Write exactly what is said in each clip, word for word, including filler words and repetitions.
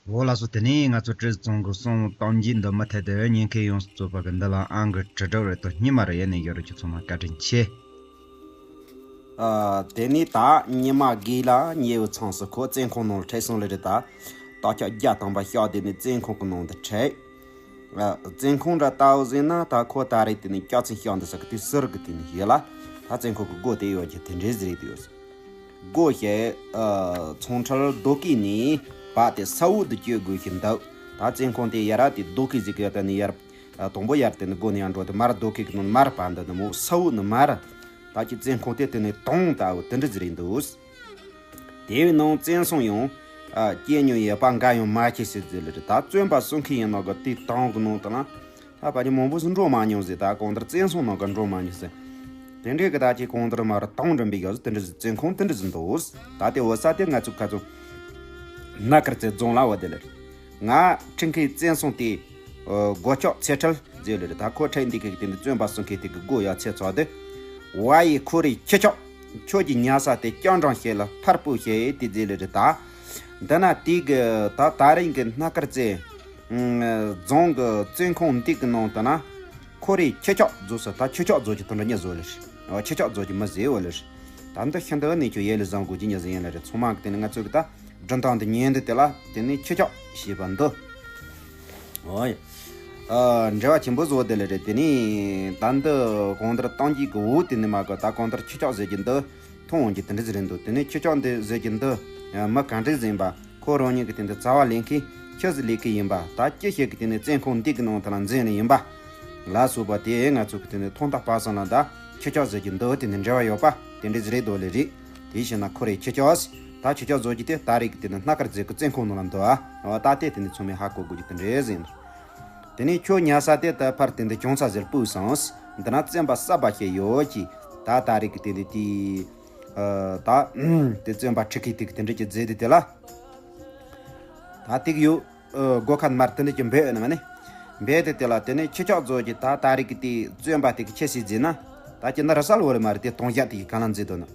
འོ་ལགས་སོ། དེ་ནས་ང་ཚོ་བཀྲས་མཐོང་གི་གསུང་གཏམ་རྒྱུད་འདི་མུ་མཐུད་དུ་ཉན་མཁན་ཡོངས་སུ་རྫོགས་པ་གི་འདི་ལ་ཨང་གི་དྲིལ་བསྒྲགས་རེ་དང་སྙེ་མ་རེ་ཡེ་ནས་ཡོད་རེད། ཁྱེད་ཚང་མ་བཀའ་དྲིན་ཆེ། ཨ། དེ་ནས་ད་ཉི་མ་དགུ་ལ་ཉེ་བའི་མཚམས་སུ་ཁོ་བཙོན་ཁང་ནང་ལ་ཁྲིད་སོང་ལེ་རེད་ད། དག་ཆ་བརྒྱ་ཐམ་པ་བཤགས་དེ་ནས་བཙོན་ཁང་གི་ནང་དུ་ཁྲིད། ཨ། བཙོན་ཁང་འདྲ་ལྟ་བུ་ཟིན་ན་ད་ཁོ་ད་རེས་དེ་ནས་སྐྱག་རྫུན་བཤགས་འདི་ས་གི་དུས་ཟུར་གི་དེ་ནས་ཡོད་ལ། ད་བཙོན་ཁང་གི་སྒོ་དེ་ཡོད་ཀྱི་དེ་འདྲའི་ཟེར་རེད་དུས། སྒོ་ཞིག་ཨ། ཚོང་ཁྲལ་རྡོ་སྐས་ནས་བབས་ཏེ་ས་འོག་ཏུ་བསྐྱོད་དགོས་ཀྱི་འདུག་ད་བཙོན་ཁང་དེ་ཡར་དེ་རྡོ་སྐས་ཟིག་གི་དེ་ནས་ཡར། ཨ། དང་པོ་ཡར་དེ་ནས་སྒོ་ནས་ཡར་འགྲོ་དེ་མར་རྡོ་སྐས་ཀྱི་ནང་མར་བབས་འདི་ནི་མོ་ས་འོག་ནས་མར། ད་ཀྱི་བཙོན་ཁང་དེ་དེ་ནས་དོང་ལྟ་བུ་དེ་འདྲ་ཟིག་རེད་འདུག་དེ་བས་ནང་བཙོན་སྲུང་ཡང་། ཨ། སྐྱེལ་མྱོང་ཡོད་པ་འགའ་ཡང་མ་སྐྱེས་ཟེར་ཟེར་ལེ་རེད། ད་བཙོན་པ་སྲུང་མཁན་ཡིན་ནོ་གི་དེ་དོང་གི་ནང་དུ་ན། ད་ཕལ་ཆེར་མང་པོ་ཟིག་འགྲོ་མ་མྱོང་ཟེར། ད་གང་ལྟར་བཙོན་སྲུང་ནང་གི་འགྲོ་མ་མྱོང་ཟེར། དེ་འདྲའི་གི་ད་ཀྱི་གང་ལྟར་མར་དོང་འགྲིམ་པའི་ཡོད་ཟེར། དེ་འདྲ་ཟིག་བཙོན་ཁང་དེ་འདྲ་ཟིག་འདུག་ད་དེ་འོ་ས་དེ་ང་ཚོ་ཁ་ཚོ་སྣ་དཀར་རྩེ་རྫོང་ལ་འོ་དེ་ལེ་རེད། ང་ཁྲིད་མཁན་བཙོན་སྲུང་དེ། ཨོ། སྒོ་ལྕོག་ཚེ་ཁྲལ་ཟེར་ལེ་རེད། ད་ཁོ་ཁྲིད་འདི་གི་དེ་འདི་བཙོན་པ་སྲུང་མཁན་དེ་གི་སྒོ་ཡ་ཚེ་ཚོགས་དེ། ཝ་ཡི་ཁོ་རེ་ཁྱི་ཆོག་ཁྱོད་ཀྱི་ཉལ་ས་དེ་སྐྱོ་འགྲང་བྱེད་ལ་ཕར་སྤོ་བྱེད་དེ་ཟེར་ལེ་རེད་ད། འདི་ན་དེ་གི་ད་ད་རིང་གི་སྣ་དཀར་རྩེ། ཨུམ། རྫོང་གི་བཙོན་ཁང་འདི་གི་ནང་དུ་ན། ཁོ་རེ་ཁྱི་ཆོག་བཟོ་ས་ད་ཁྱི་ཆོག་བཟོ་གི་དོན་འདྲ་ཉི་བཟོ་ལེ་རེད། ཨོ། ཁྱི་ཆོག་བཟོ་གི་མི་ཟེར་བ་ལེ་རེད། ད་འདི་ཤིན་ཏུ་ནས་ཁྱོད་ཡེ་ལེ་བཟང་དགོས་ཀྱི་ཉི་ཟེར་ཡིན་ལེ་རེད། ཚང་མ་གི་དེ་ནི་ང་ཚོ་གི་ད། འབྲི་སྟངས་འདི་ཉན་འདི་དེ་ལ་དེ་ནི་ཁྱི་ཆོག་ཞེས་པ་འདི། ཨོ་ཡ། ཨ། འབྲེལ་བ་ཆེན་པོ་བཟོ་དེ་ལ་རེད། དེ་ནི་ད་འདི་གང་ལྟར་གཏམ་རྒྱུད་ཀྱི་འོག་དེ་ནི་མ་གི་ད་གང་ལྟར་ཁྱི་ཆོག་ཟེར་གྱི་འདི་མཐོང་འོང་གྱི་དེ་འདྲ་ཟིག་རེད་འདུག་དེ་ནི་ཁྱི་ཆོག་འདི་ཟེར་གྱི་འདི་མི་ག་འདྲ་ཟིག་ཡིན་པ། ཁོ་རང་ཉིད་ཀྱི་དེ་འདི་རྩ་བ་ལེན་མཁན་ཁྱི་ཟིག་ལས་ཀྱི་ཡིན་པ། ད་ཅི་ཞིག་གི་དེ་ནི་བཙོན་ཁང་འདི་གི་ནང་དུ་ལ་འཛིན་ནི་ཡིན་པ་ལ་སོགས་པ་དེ་ང་ཚོ་གི་དེ་ནི་ཐོག་མཐའ་བར་གསུམ་ལ་ད་ཁྱི་ཆོག་ཟེར་གྱི་འདི་དེ་ནི་འབྲེལ་བ་ཡོད་པ་དེ་འདྲ་ཟིག་རེད་འདུག་ལེ་རེད། དེ་བྱས་ན་ཁོ་རེ་ཁྱི་ཆོག་ཟེར། ད་ཁྱི་ཆོག་བཟོ་རྒྱུ་དེ་ད་རེས་ཀྱི་དེ་ནི་སྣ་དཀར་རྩེ་གི་བཙོན་ཁང་ནང་ལ་འདུག་ཨ། འོ་ད་དེ་དེ་ནི་ཚང་མས་ཧ་གོ་དགོས་རྒྱུ་དེ་འདྲ་ཟིག་ཡིན། དེ་ནས་ཁྱོད་ཉལ་ས་དེ་ད་ཕར་དེ་འདི་གྱོང་ས་ཟེར་སྤོས་སོང་། འདི་ན་བཙོན་པ་གསར་པ་ཞིག་ཡོད་ཀྱི། ད་ད་རེས་ཀྱི་དེ་འདི་དེ། ཨ། ད་དེ་བཙོན་པ་ཁྲིད་མཁན་དེ་གི་དེ་འདྲ་ཅིག་མཛད་དེ་དེ་ལ། ད་དེ་གི་ཡོད། ཨ། སྒོ་ཁ་མར་དེ་འདྲ་ཅིག་འབོད་ནི་མ་ནི། འབོད་དེ་དེ་ལ་དེ་ནས་ཁྱི་ཆོག་བཟོ་གི་ད་ད་རེས་ཀྱི་དེ་བཙོན་པ་དེ་གི་ཁྱི་ཟིག་མཛད་ན། ད་ཁྱི་ན་ར་སལ་བོ་རེ་མ་རེད། དེ་དོང་ཞག་དེ་གི་གང་ལ་མཛད་དོ་ན།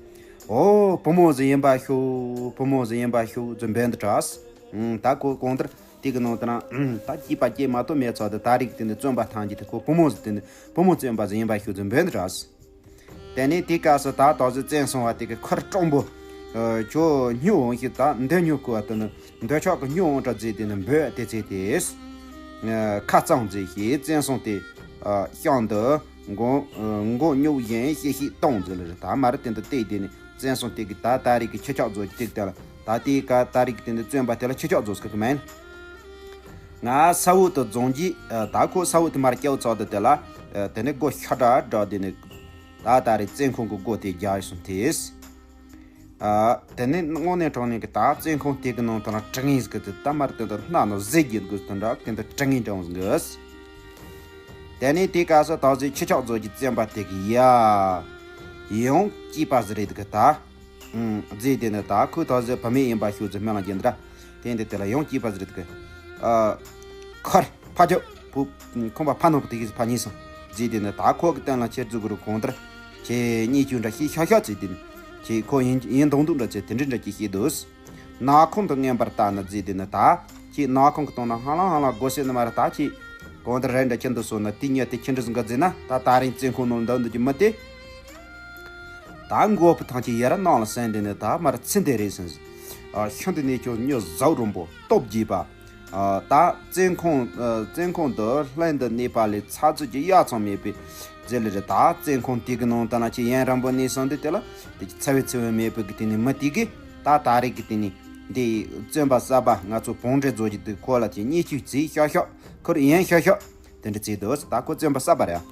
ཨོ། བུ་མོ་ཟིག་ཡིན་པ་ཤོག་བུ་མོ་ཟིག་ཡིན་པ་ཤོག་ཟེར་འབོད་འདི་དྲགས། ཨང་། ད་ཁོ་གང་ལྟར། དེ་གི་ནང་དུ་ན། ད་སྐྱེས་པ་སྐྱེས་མ་གཏོགས་མེད་ཚོད་དུ་ད་རེས་དེ་ནི་བཙོན་པ་ཐང་གི་དེ་ཁོ་བུ་མོ་ཟིག་དེ་ནི་བུ་མོ་བཙོན་པ་ཟིག་ཡིན་པ་ཤོད་ཚོད་འབོད་འདི་ར། དེ་ནས་དེ་སྐབས་སུ་ད་དོགས་ཟིག་བཙོན་སོང་བ་དེ་གི་ཁོར་སྤྲང་པོ། ཨ། ཁྱོད་སྨྱོ་འོང་ཞིག་ད་འདི་སྨྱོ་དགོས་དུ་ནི་འདོད་ཆགས་ཀྱི་སྨྱོ་འོང་དྲ་ཟིག་དེ་ནི་འབོད་དེ་ཚེ་དེ། ཨ། ཁ་གཙང་ཟིག་ཞིག་བཙོན་སོང་དེ། ཨ། ཤང་དུ་མགོ་མགོ་སྨྱུག་བཞིན་ཤིག་ཤིག་གཏོང་ཟིག་ལ་རེད། ད་མ་རེད། དེ་འདི་བལྟས་དེ་ནི། བཙོན་སྲུང་དེ་གིས་ད་ད་རེས་ཀྱི་ཁྱི་ཆོག་བཟོ་གི་དེ་དེ་ལ་ད་དེའི་ཀ་ད་རེས་ཀྱི་དེ་འདི་བཙོན་པ་དེ་ལ་ཁྱི་ཆོག་བཟོ་ཟེར་གི་མིན། ང་ས་འོག་ཏུ་རྫོང་གི་ད་ཁོ་ས་འོག་ཏུ་མར་སྐྱེལ་ཚོགས་དུ་དེ་ལ་དེ་ནི་སྒོ་ཤ་དྲག་དྲག་དེ་ནི་ད་ད་རེས་བཙོན་ཁང་གི་སྒོ་དེ་རྒྱག་སོང་དེས། དེ་ནི་དངོས་གནས་དྲང་གནས་ཀྱི་ད་བཙོན་ཁང་དེ་གི་ནང་དུ་ན་དྲི་ངན་ཟིག་གི་དེ་ད་མར་དེ་འདི་སྣ་ནང་ཟེར་གྱི་འདུག་དེ་འདྲ་དེ་འདི་དྲི་ངན་དྲང་ཟིག་གི། དེ་ནས་དེ་སྐབས་སུ་ད་གཟོད་ཁྱི་ཆོག་བཟོ་གི་བཙོན་པ་དེ་གི་ཡ། ཡང་སྐྱེས་པ་ཟིག་རེད་གི་ད། ཨང་། རྫས་དེ་ནི་ད་ཁོས་ད་གཟོད་བུད་མེད་ཡིན་པ་ཤོད་ཚོད་སྨོན་ལམ་རྒྱག་འདྲ། དེ་འདི་དེ་ལ་ཡང་སྐྱེས་པ་ཟིག་རེད་གི། ཨ། ཁར་ཕ་ཇོ་བུ། ཁོམ་པ་ཕ་ནོ་བུ་དེ་གིས་ཕ་གཉིས་སོང་། རྫས་དེ་ནི་ད་ཁོ་གི་སྟེང་ལ་ཁྱེད་ཟུག་རུ་གང་ལྟར། ཁྱེད་གཉིས་ཆུ་འདྲ་ཤི་ཤ་ཤ་ཚེ་དེ་ནི། ཁྱེད་ཁོ་ཡིན་ཡིན་མདོག་མདོག་འདྲ་ཚེ་དེ་འདྲ་འདྲ་ཅིག་ཤི་འདུག་ནག་ཁུང་དུ་མངོན་པར་ལྟ་ན་རྫས་དེ་ནི་ད། ཁྱེད་ནག་ཁུང་གི་སྟེང་ན་ཧ་ལང་ཧ་ལང་སྒོ་ཟེར་ནི་མ་རེད། ད་ཁྱེད་གང་ལྟར་རེ་འདྲ་ཁྱེད་འདི་སོང་ན་དེ་ཉལ་དེ་ཁྱེད་འདྲ་ཟིག་འགའ་ཟེར་ན་ད་ད་རིང་བཙོན་ཁང་ནང་འདུག་འདུག་གི་མི་དེ། ད་མགོ་བོ་ཐང་ཆེ་ཡར་ནང་ལ་སོན་དེ་ནི་ད་མར་ཚིན་དེ་རེད་ཟིན། ཨ། ཤིན་ཏུ་ནས་ཁྱོད་མྱི་ཟབ་རུམ་པོ་སྟོབས་རྒྱས་པ། ཨ། ད་བཙོན་ཁང་ཨ། བཙོན་ཁང་དུ་ལྷན་དུ་གནས་པ་ལས་ཚ་ཚུད་ཀྱི་ཡ་ཚང་མེད་པའི་རྫས་ལས་རེད། ད་བཙོན་ཁང་དེ་གི་ནང་ད་ན་ཁྱེད་ཡུན་རིང་པོ་གནས་སོང་དུས་དེ་ལ་དེ་ཚ་བའི་ཚ་བའི་མེད་པའི་གི་དེ་ནི་མི་དེ་གི་ད་ད་རེས་གི་དེ་ནི་འདི་བཙོན་པ་གསར་པ་ང་ཚོ་བང་འགྲན་རྫོགས་ཀྱི་དུས་ཁོ་ལ་ཁྱེད་གཉིས་ཆུ་རྫིས་ཤོག་ཤོག་ཁོར་ཡན་ཤོག་ཤོག་དེ་འདྲ་བྱས་འདུག་ད་ཁོ་བཙོན་པ་གསར་པ་རེད།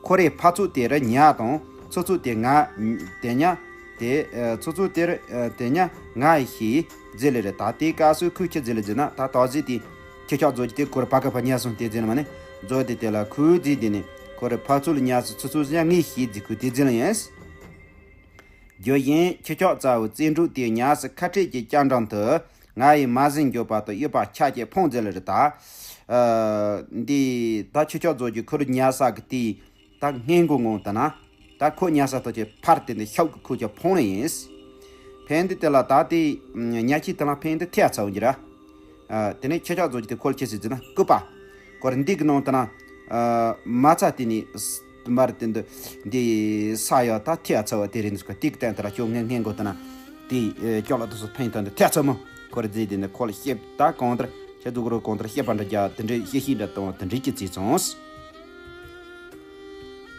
ཁོ་རེ་ཕ་ཚུགས་དེ་རུ་ཉ་དང་ཚུགས་ཚུགས་དེ་ང་དེ་ཉ་དེ་ཚུགས་ཚུགས་དེ་རུ་དེ་ཉ་ང་ཡི་ཤི་རྫས་ལས་རེད། ད་དེའི་སྐབས་སུ་ཁོས་ཁྱི་རྫས་ལས་རྫས་ན་ད་དོགས་རྫས་དེ་ཁྱི་ཆག་རྫོགས་ཀྱི་དེ་ཁོ་རེ་ཕ་ཁ་ཕ་ཉ་སོང་དེ་རྫས་ལ་མ་ནི་རྫོགས་དེ་དེ་ལ་ཁོའི་རྫས་དེ་ནི་ཁོ་རེ་ཕ་ཚུགས་ལ་ཉ་སོང་ཚུགས་ཚུགས་ཟེར་ན་ངའི་ཤི་རྫས་ཁོའི་དེ་རྫས་ལ་ཡིན། རྒྱུ་གཞན་ཁྱི་ཆག་རྩ་བའི་བཙན་འཕྲོག་དེ་ཉ་སི་ཁ་ཁྲིད་ཀྱི་སྐྱ་འགྲམ་དུ་ང་ཡི་མ་ཟིན་འགྱོད་པ་དང་གཡུས་པ་ཆ་ཀྱི་ཕོངས་རྫས་ལ་རེད་ད། ཨ། འདི་ད་ཁྱི་ཆག་རྫོགས་ཀྱི་ཁོ་རུ་ཉ་ས་གི་དེ་ད་སྔས་མགོ་ངོ་ད་ན་ད་ཁོ་ཉ་ས་ཐོག་ཀྱི་ཕར་དེ་འདི་ཤོག་གི་ཁོ་ཀྱི་ཕོངས་ལ་ཡིན། ཕན་འདི་དེ་ལ་ད་དེ་ཉ་ཁྱི་དེ་ལ་ཕན་འདི་ཐེ་ཚ་བོ་འགྱུར་ར། ཨ། དེ་ནས་ཁྱེད་ཅག་ཚོ་གིས་དེ་ཁོ་ལ་ཅི་ཟེར་ཟེར་ན་སྐུད་པ། ཁོ་ར་འདི་གི་ནང་དུ་ན། ཨ། མ་རྩ་དེ་ནས་མར་དེ་འདི་འདི་ས་ཡ་ད་ཐེ་ཚ་བ་དེ་རེད་འདུག་ག་དེ་གི་སྟེང་དུ་ལ་ཁྱོད་ངའི་སྔས་མགོ་དུ་ན་དེ་ཅོག་ལ་དུ་སུ་ཕན་ཐོགས་འདི་ཐེ་ཚ་མོ་ཁོ་ར་ཟེར་དེ་ནས་ཁོ་ལ་བཤད་ད་གང་ལྟར་ཁྱེད་ཚོ་གི་རོ་གང་ལྟར་བཤད་པ་འདྲ་རྒྱ་དེ་འདྲའི་བཤད་ཤེས་འདྲ་གཏོང་བ་དེ་འདྲའི་ཅི་ཚིག་ཙང་།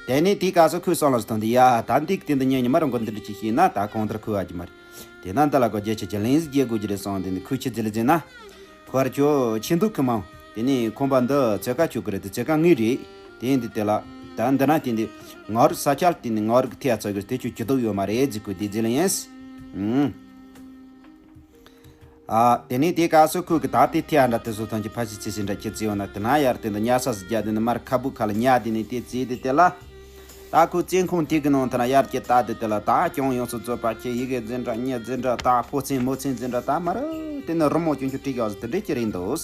དེ་ནས་དེའི་སྐབས་སུ་ཁོས་བསམ་བློ་བཏང་སྟེ་ཡ་ད་འདི་གི་སྟེང་དུ་ཉན་ཉི་མ་རང་གི་འདི་འདྲ་ཅིག་བཤད་ན་ད་གང་ལྟར་ཁོས་ཨ་ཅི་མ་རེད། དེ་ན་འདི་ལ་གོ་རྒྱ་ཆེ་ཆེ་ལན་ཟིག་རྒྱག་དགོས་ཀྱི་རེད་བསམ་དེ་ནས་ཁོས་ཆི་ཟིག་ལ་ཟེར་ན། ཁོ་ར་ཁྱོད་ཆེ་འདུག་གི་མང་། དེ་ནས་ཁང་པ་འདི་ཚོད་ཀ་ཆོག་གི་རེད་དེ་ཚོད་ཀ་ངའི་རེད། དེ་ཡིན་དུས་དེ་ལ་ད་འདི་ན་དེ་འདི་ང་རུ་ས་ཆ་དེ་ནས་ང་རུ་གི་ཐེ་ཚ་གི་དེ་ཆོ་ཇུས་གཏོགས་ཡོད་མ་རེད་ཟེར་ཁོས་དེ་ཟེར་ལ་ཡིན། ཨུམ། ཨ། དེ་ནས་དེ་སྐབས་སུ་ཁོས་གི་ད་དེ་ཐེ་འདྲ་དེ་ཚོ་ཐོན་གྱི་ཕ་ཤི་ཚེ་སྲིད་འདྲ་ཁྱེད་ཚེ་ཡོང་ན་དེ་ན་ཡར་དེ་འདི་ཉལ་ས་ཟིག་རྒྱ་དེ་ནས་མར་ཁ་སྦུག་ཁ་ལ་ཉལ་དེ་ནས་དེ་ཚེ་དེ་དེ་ལ། ད་ཁོས་བཙོན་ཁང་དེ་གི་ནང་དུ་ན་ཡར་གྱི་ད་དེ་དེ་ལ་ད་ཀྱང་ཡོངས་སུ་རྫོགས་པ་ཁྱེད་ཡི་གེ་འཛིན་གྲྭ་གཉིས་འཛིན་གྲྭ་ད་ཕོ་མཚན་མོ་མཚན་འཛིན་གྲྭ་ད་མ་རུ་དེ་ནི་རི་མོ་ཅུང་ཅུང་བྲིས་ཡག་ཟིག་དེ་འདྲས་ཀྱི་རེད་འདུག་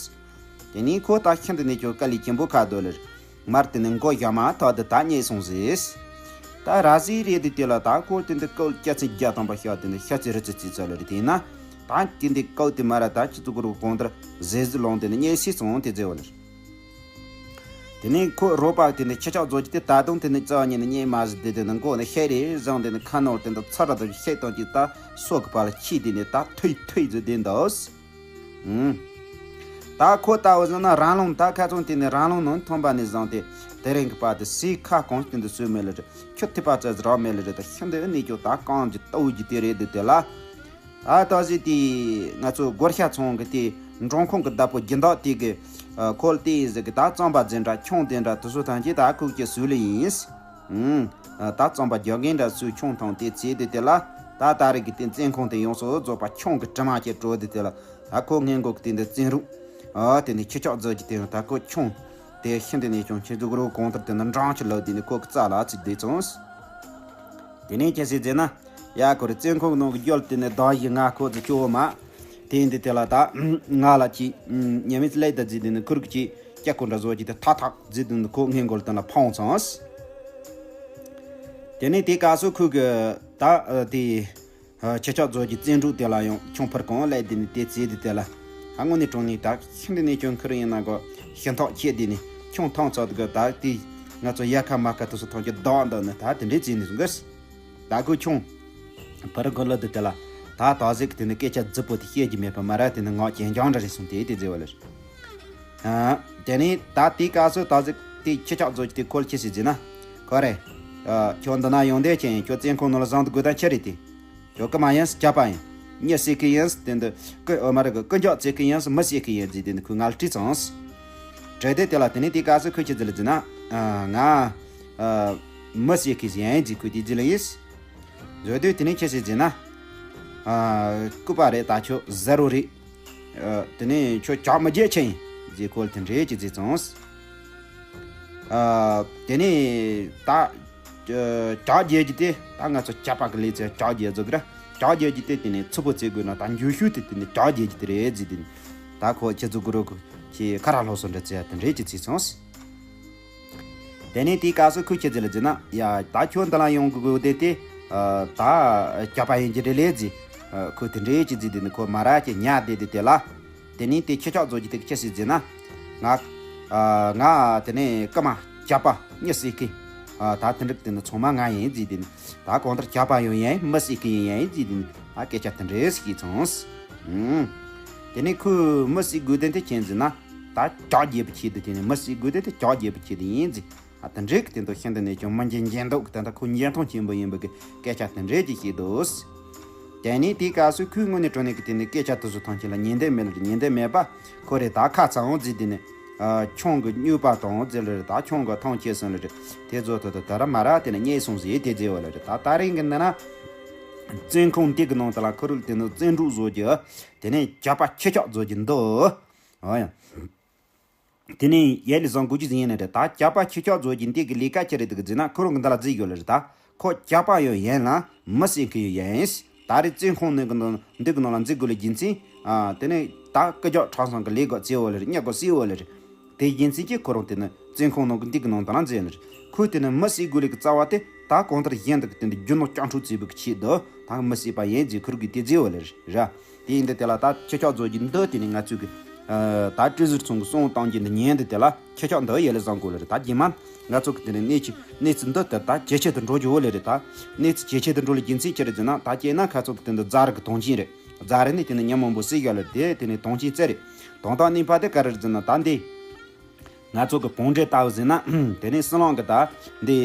དེ་ནས་ཁོ་ད་ཤིན་ཏུ་ནས་ཀྱང་དཀའ་ལས་ཆེན་པོ་ཁ་སྡོད་ལེར། མར་དེ་ནས་མགོ་བཞག་མ་ཐག་ཏུ་ད་རྙེད་སོང་ཟིག་ད་ར་ཟིག་རེད་དེ་དེ་ལ་ད་ཁོ་དེ་འདི་སྐོར་སྐྱ་ཚན་བརྒྱ་ཐམ་པ་ཤ་དེ་འདི་ཤ་ཚིག་རི་ཚིག་ཚིག་ཚ་ལེར་དེ་ན། ད་དེ་འདི་སྐོར་དེ་མ་ར་ད་ཁྱེད་ཚོ་གི་རུ་གང་ལྟར་ཟེ་ཟི་ལོང་དེ་ནི་རྙེད་སོང་དེ་ཟེར་བ་ལེར། དེ་ནས་ཁོ་རོགས་པ་དེ་ནས་ཁྱེད་ཅག་ཚོ་གིས་དེ་ད་དུང་དེ་ནས་རྩ་བ་ཉིད་ནས་རྙེད་མ་ཟིན་དེ་དེ་ནས་མགོ་ནས་ཤེད་རེ་བཟུང་དེ་ནས་ཁ་ནོར་དེ་འདི་ཚ་ར་དང་ཤེད་དང་གྱིས་ད་སོ་གི་བར་ལ་ཁྱི་དེ་ནས་ད་ཐུས་ཐུས་ཟེར་དེ་འདུག་ཨུམ། ད་ཁོ་ལྟ་བུ་ཟིན་ན་རང་ལུང་ད་ཁ་ཚོན་དེ་ནས་རང་ལུང་ནང་ཐོན་པ་ནས་བཟུང་སྟེ་དེ་རིང་གི་བར་དུ་སའི་ཁ་གང་སྟེང་དུ་སོས་མེད་ལ་རེད། ཁྱོད་ཐིགས་པ་ཙམ་ཟིག་རག་མེད་ལ་རེད། ད་ཤིན་ཏུ་ནས་ཀྱང་ད་རྐང་གི་ལྟ་བུ་གི་དེ་རེད་འདུག་དེ་ལ། ད་ད་ཟིག་དེ་ང་ཚོ་སྒོར་ཤ་ཚོང་གི་དེ་འབྲོང་ཁུང་གི་བདག་པོ་སྦྱིན་བདག་དེ་གི་ཁོ་ལ་དེ་ཡིན་ཟིག་གི་ད་རྩམ་པ་འཛིན་གྲྭ་ཆུང་འཛིན་གྲྭ་དེ་ཚོ་ཐམས་ཅད་ད་ཁོ་གི་ཟུར་ལ་ཡིན། ཨུམ། ད་རྩམ་པ་རྒྱག་མཁན་འདྲ་ཚོས་ཆུང་ཐང་དེ་བྱས་དེ་དེ་ལ། ད་ད་རེས་ཀྱི་དེ་བཙོན་ཁང་དེ་ཡོངས་སུ་རྫོགས་པ་ཆུང་གི་དྲི་མ་ཅན་བྲོ་དེ་དེ་ལ། ད་ཁོ་སྔས་མགོ་གི་དེ་འདི་བཙོན་རུ། ཨ་དེ་ནས་ཁྱི་ཆག་རྫོགས་ཀྱི་དེ་ད་ཁོ་ཆུང་། དེ་ཤིན་ཏུ་ནས་ཀྱང་ཁྱི་ཟུག་རུ་གང་ལྟར་དེ་ནི་འབྲང་ཆུ་ལོ་དེ་ནི་ཁོ་གི་རྩ་ལ་ཚིག་བསྡད་སོང་། དེ་ནས་ཁྱེད་སྲིད་ཟེར་ན། ཡ་ཁོ་རེ་བཙོན་ཁང་ནང་གི་རྒྱུ་ལ་དེ་ནི་བདག་ཡི་ང་ཁོ་ཚོ་སྐྱོ་བོ་མ། དེ་འདི་དེ་ལ་ད། ང་ལ་ཅི། ཉེ་མི་ཚོ་ལས་ད་ཟིག་དེ་ནི་ཁུར་གི་ཅི། སྐྱ་ཁོ་འདྲ་བཟོ་ཅི་དེ་ཐག་ཐག་ཟིག་དེ་ནི་ཁོ་སྔས་མགོ་ལ་དེ་ལ་འཕངས་སོང་། དེ་ནས་དེ་སྐབས་སུ་ཁོ་གི་ད་དེ། ཁྱི་ཆག་རྫོགས་ཀྱི་བཙོན་འབྲུག་དེ་ལ་ཡང་ཆུང་ཕར་གང་ལས་དེ་ནི་དེ་བྱས་དེ་དེ་ལ། ཧ་ངོ་ནས་གྲོང་ནས་ད་ཤིན་ཏུ་ནས་ཀྱང་ཁུར་ཡིན་ན་གོ། ཤི་ཐག་ཆད་དེ་ནི་ཆུང་ཐང་ཚོ་དེ་གི་ད་དེ། ང་ཚོ་ཡ་ཁ་མ་ཁ་དུ་སུ་ཐང་གི་བདག་འདི་ནི་ད་དེ་འདྲས་བྱས་ནས་སོང་གི། ད་ཁོ་ཆུང་། ཕ་རི་གོ་ལོ་དེ་དེ་ལ། ད་ད་ཟིག་དེ་ནི་སྐད་ཆ་རྫིག་པོ་དེ་བཤད་རྒྱུ་མེད་པ་མ་ར་དེ་ནི་ངག་ཅན་རྐྱང་འདྲ་རེད་སོང་དེ་དེ་ཟེར་བ་ལེར། ཨ། དེ་ནས་ད་དེའི་སྐབས་སུ་ད་ཟིག་དེ་ཁྱི་ཆག་རྫོགས་ཀྱི་དེ་ཁོ་ལ་ཅི་ཟེར་ཟེར་ན། ཁོ་རེ། ཨ། ཁྱོད་འདི་ན་ཡོང་བསྡད་ཀྱི་ཡིན། ཁྱོད་བཙོན་ཁང་ནང་ལ་བཟང་དུ་དགོས་དང་ཆི་རེད་དེ། ཁྱོད་རྐུ་མ་ཡིན་ཟེར་ཇག་པ་ཡིན། མྱི་བསད་མཁན་ཡིན་ཟེར་དེ་འདི། རྐུ་ཨོ་མ་རེད་གི་རྐུ་འཇོག་བྱེད་མཁན་ཡིན་ཟེར་མི་བསད་མཁན་ཡིན་ཟེར་དེ་འདི་ཁོས་ང་ལ་དྲིས་སོང་། དྲིས་དེ་དེ་ལ་དེ་ནས་དེའི་སྐབས་སུ་ཁོས་ཅི་ཟེར་ལ་ཟེར་ན། ཨ། ང་། ཨ། མི་བསད་མཁན་ཡིན་ཟེར་ཁོས་དེ་ཟེར་ལ་ཡིན། བཟོ་དུས་དེ་ནས་ཁྱེད་ཟེར་ཟེར་ན། ཨ། སྐུད་པ་རེད་ད་ཁྱོད་ཟེར་རོ་རེད། ཨ། དེ་ནས་ཁྱོད་ཇག་མི་རྒྱལ་ཆེ་ཡིན་ཟེར་ཁོ་ལ་དེ་འདྲས་ཀྱི་ཟེར་སོང་། ཨ། དེ་ནས་ད། ཨ། ཇག་རྒྱལ་གྱི་དེ་ད་ང་ཚོ་ཇག་པ་གི་ལས་ཚེ་ཇག་རྒྱལ་ཟེར་གི་ར། ཇག་རྒྱལ་གྱི་དེ་དེ་ནས་ཚུ་པོ་ཚེ་དགོས་ན་ད་འགྱུར་ཤུགས་དེ་དེ་ནས་ཇག་རྒྱལ་གྱི་དེ་རེད་ཟེར་དེ་ནས། ད་ཁོ་ཁྱེད་ཚོ་གུ་རུ་གི་ཁྱེད་ཁ་ར་ལྷོ་སོ་འདྲ་ཚེ་དེ་འདྲས་ཀྱི་ཚེ་སོང་། དེ་ནས་དེའི་སྐབས་སུ་ཁོས་ཁྱེད་ཚོ་ལ་ཟེར་ན། ཡ་ད་ཁྱོད་འདི་ལ་ཡོང་གི་དགོས་དེ་དེ། ཨ། ད་ཇག་པ་ཡིན་གྱི་རེད་ལེ་ཟེར། ཨ། ཁོས་དེ་འདྲས་ཀྱི་ཟེར་དེ་ནི་ཁོ་མ་ར་ཀྱི་ཉལ་བསྡད་དེ་དེ་ལ། དེ་ནས་དེ་ཁྱི་ཆག་རྫོགས་ཀྱི་དེ་ཁྱེད་ཟེར་ཟེར་ན། ང་། ཨ། ང་དེ་ནས་རྐུ་མ་ཇག་པ་མྱི་བསད་མཁན། ཨ། ད་དེ་འདྲ་དེ་ནི་ཚང་མ་ང་ཡིན་ཟེར་དེ་ནི། ད་གང་ལྟར་ཇག་པ་ཡང་ཡིན་མི་བསད་མཁན་ཡང་ཡིན་ཟེར་དེ་ནི། ཨ། སྐད་ཆ་དེ་འདྲས་ཟེར་གྱི་སོང་། ཨུམ། དེ་ནས་ཁོས་མི་བསད་དགོས་དོན་དེ་ཁྱེད་ཟེར་ན། ད་ཇག་རྒྱལ་པོ་ཆེད་དུ་དེ་ནས་མི་བསད་དགོས་དོན་དེ་ཇག་རྒྱལ་པོ་ཆེད་དུ་ཡིན་ཟེར། ཨ། དེ་འདྲས་ཀྱི་དེ་འདུག་ཤིན་ཏུ་ནས་ཀྱང་མི་འཇིགས་འཇིགས་འདུག་གི་དེ་འདྲ་ཁོ་ཉན་ཐང་ཆེན་པོ་ཡིན་པ་གི་སྐད་ཆ་དེ་འདྲས་ཀྱི་བཤད་འདུག་དེ་ནས་དེའི་སྐབས་སུ་ཁོའི་ངོས་ནས་དྲང་གནས་ཀྱི་དེ་ནས་སྐད་ཆ་དེ་ཚོ་ཐམས་ཅད་ལ་ཉན་འདོད་མེད་ལ་ཉན་འདོད་མེད་པ། ཁོ་རེ་ད་ཁ་ཚ་འོང་ཟེར་དེ་ནས། ཨ། ཆང་གི་སྨྱུག་པ་དང་ཟེར་ལ་རེ་ད་ཆང་གི་ཐང་ཆད་སོང་ལ་རེ། དེ་ཚོ་ད་ད་ད་ར་མ་ར་དེ་ནས་རྙེད་སོང་ཟེར་དེ་ཟེར་བ་ལ་རེ། ད་ད་རིང་གི་འདི་ན། བཙོན་ཁང་འདི་གི་ནང་དུ་ལ་ཁོ་རུ་དེ་ནས་བཙོན་འབྲུག་བཟོ་རྒྱུ། དེ་ནས་ཇག་པ་ཁྱི་ཆག་བཟོ་རྒྱུ་འདུག་ཨོ་ཡ། དེ་ནས་ཡལ་ལི་བཟང་དགོས་རྒྱུ་ཟིན་ཡིན་ན་རེད། ད་ཇག་པ་ཁྱི་ཆག་བཟོ་རྒྱུ་འདི་གི་ལས་ཀ་ཅི་རེད་འདུག་ཟེར་ན། ཁོ་རང་གི་འདི་ལ་བརྩིས་ཡོད་ལ་རེད། ད་ཁོ་ཇག་པ་ཡང་ཡིན་ལ་མི་བསད་མཁན་ཡང་ཡིན། ད་རེས་བཙོན་ཁང་ནང་གི་ནང་འདི་གི་ནང་ལ་འཛུལ་དགོས་ལ་རྒྱུ་མཚན། ཨ། དེ་ནས་ད་སྐུ་ཇག་ཁྲ་བཟང་གི་ལས་ཀ་བརྩིས་ཡོད་ལ་རེད། མྱི་གོ་བསད་ཡོད་ལ་རེད། དེ་རྒྱུ་མཚན་གྱིས་ཁོ་རང་དེ་ནི་བཙོན་ཁང་ནང་གི་འདི་གི་ནང་དུ་ལ་འཛུལ་ཡོད་ལ་རེད། ཁོས་དེ་ནི་མི་བསད་དགོས་ལ་གི་རྩ་བ་དེ་ད་གང་ལྟར་གཞན་དག་གི་དེ་འདི་རྒྱུ་ནོར་སྐྱོང་འཕྲོག་བྱས་པའི་གི་ཆེད་དུ་ད་མི་བསད་པ་ཡིན་ཟེར་ཁོ་རང་གིས་དེ་བརྩིས་ཡོད་ལ་རེད། དེ་ཡིན་དུས་དེ་ལ་ད་ཁྱི་ཆག་བཟོ་རྒྱུ་འདི་དེ་ནི་ང་ཚོས་གི་ ཨ། ད་ཀྲི་ཟུར་ཚང་གི་གསུང་གཏོང་རྒྱུ་འདི་ཉན་འདི་དེ་ལ་ཁྱེད་ཅག་འདི་ཡེ་ལེ་བཟང་གོ་ལེ་རེད། ད་རྗེས་མ་ང་ཚོ་གི་དེ་ནས་གནས་ཚུལ་གནས་ཚུལ་འདི་ལྟར་ད་ཇེ་ཆེ་དུ་འགྲོ་རྒྱུ་བོ་ལེ་རེད། ད་གནས་ཚུལ་ཇེ་ཆེ་དུ་འགྲོ་ལེ་རྒྱུ་མཚན་ཅི་རེད་ཟེར་ན། ད་སྐྱེས་ན་ཁ་ཚོ་གི་དེ་འདི་རྫ་རི་གི་དོན་རྐྱེན་རེད། རྫ་རི་ནས་དེ་ནས་ཉིན་མང་པོ་བསྲེས་ཡོད་ལེ་རེད། དེ་དེ་ནས་དོན་རྐྱེན་བཙལ་རེད། དོན་དག་གནས་པ་དེ་ག་རེ་རེད་ཟེར་ན། ད་འདི་ང་ཚོ་གི་བོང་འདྲེ་ལྟ་བུ་ཟེར་ན། དེ་ནས་སྲིན་ལང་གི་ད་འདི་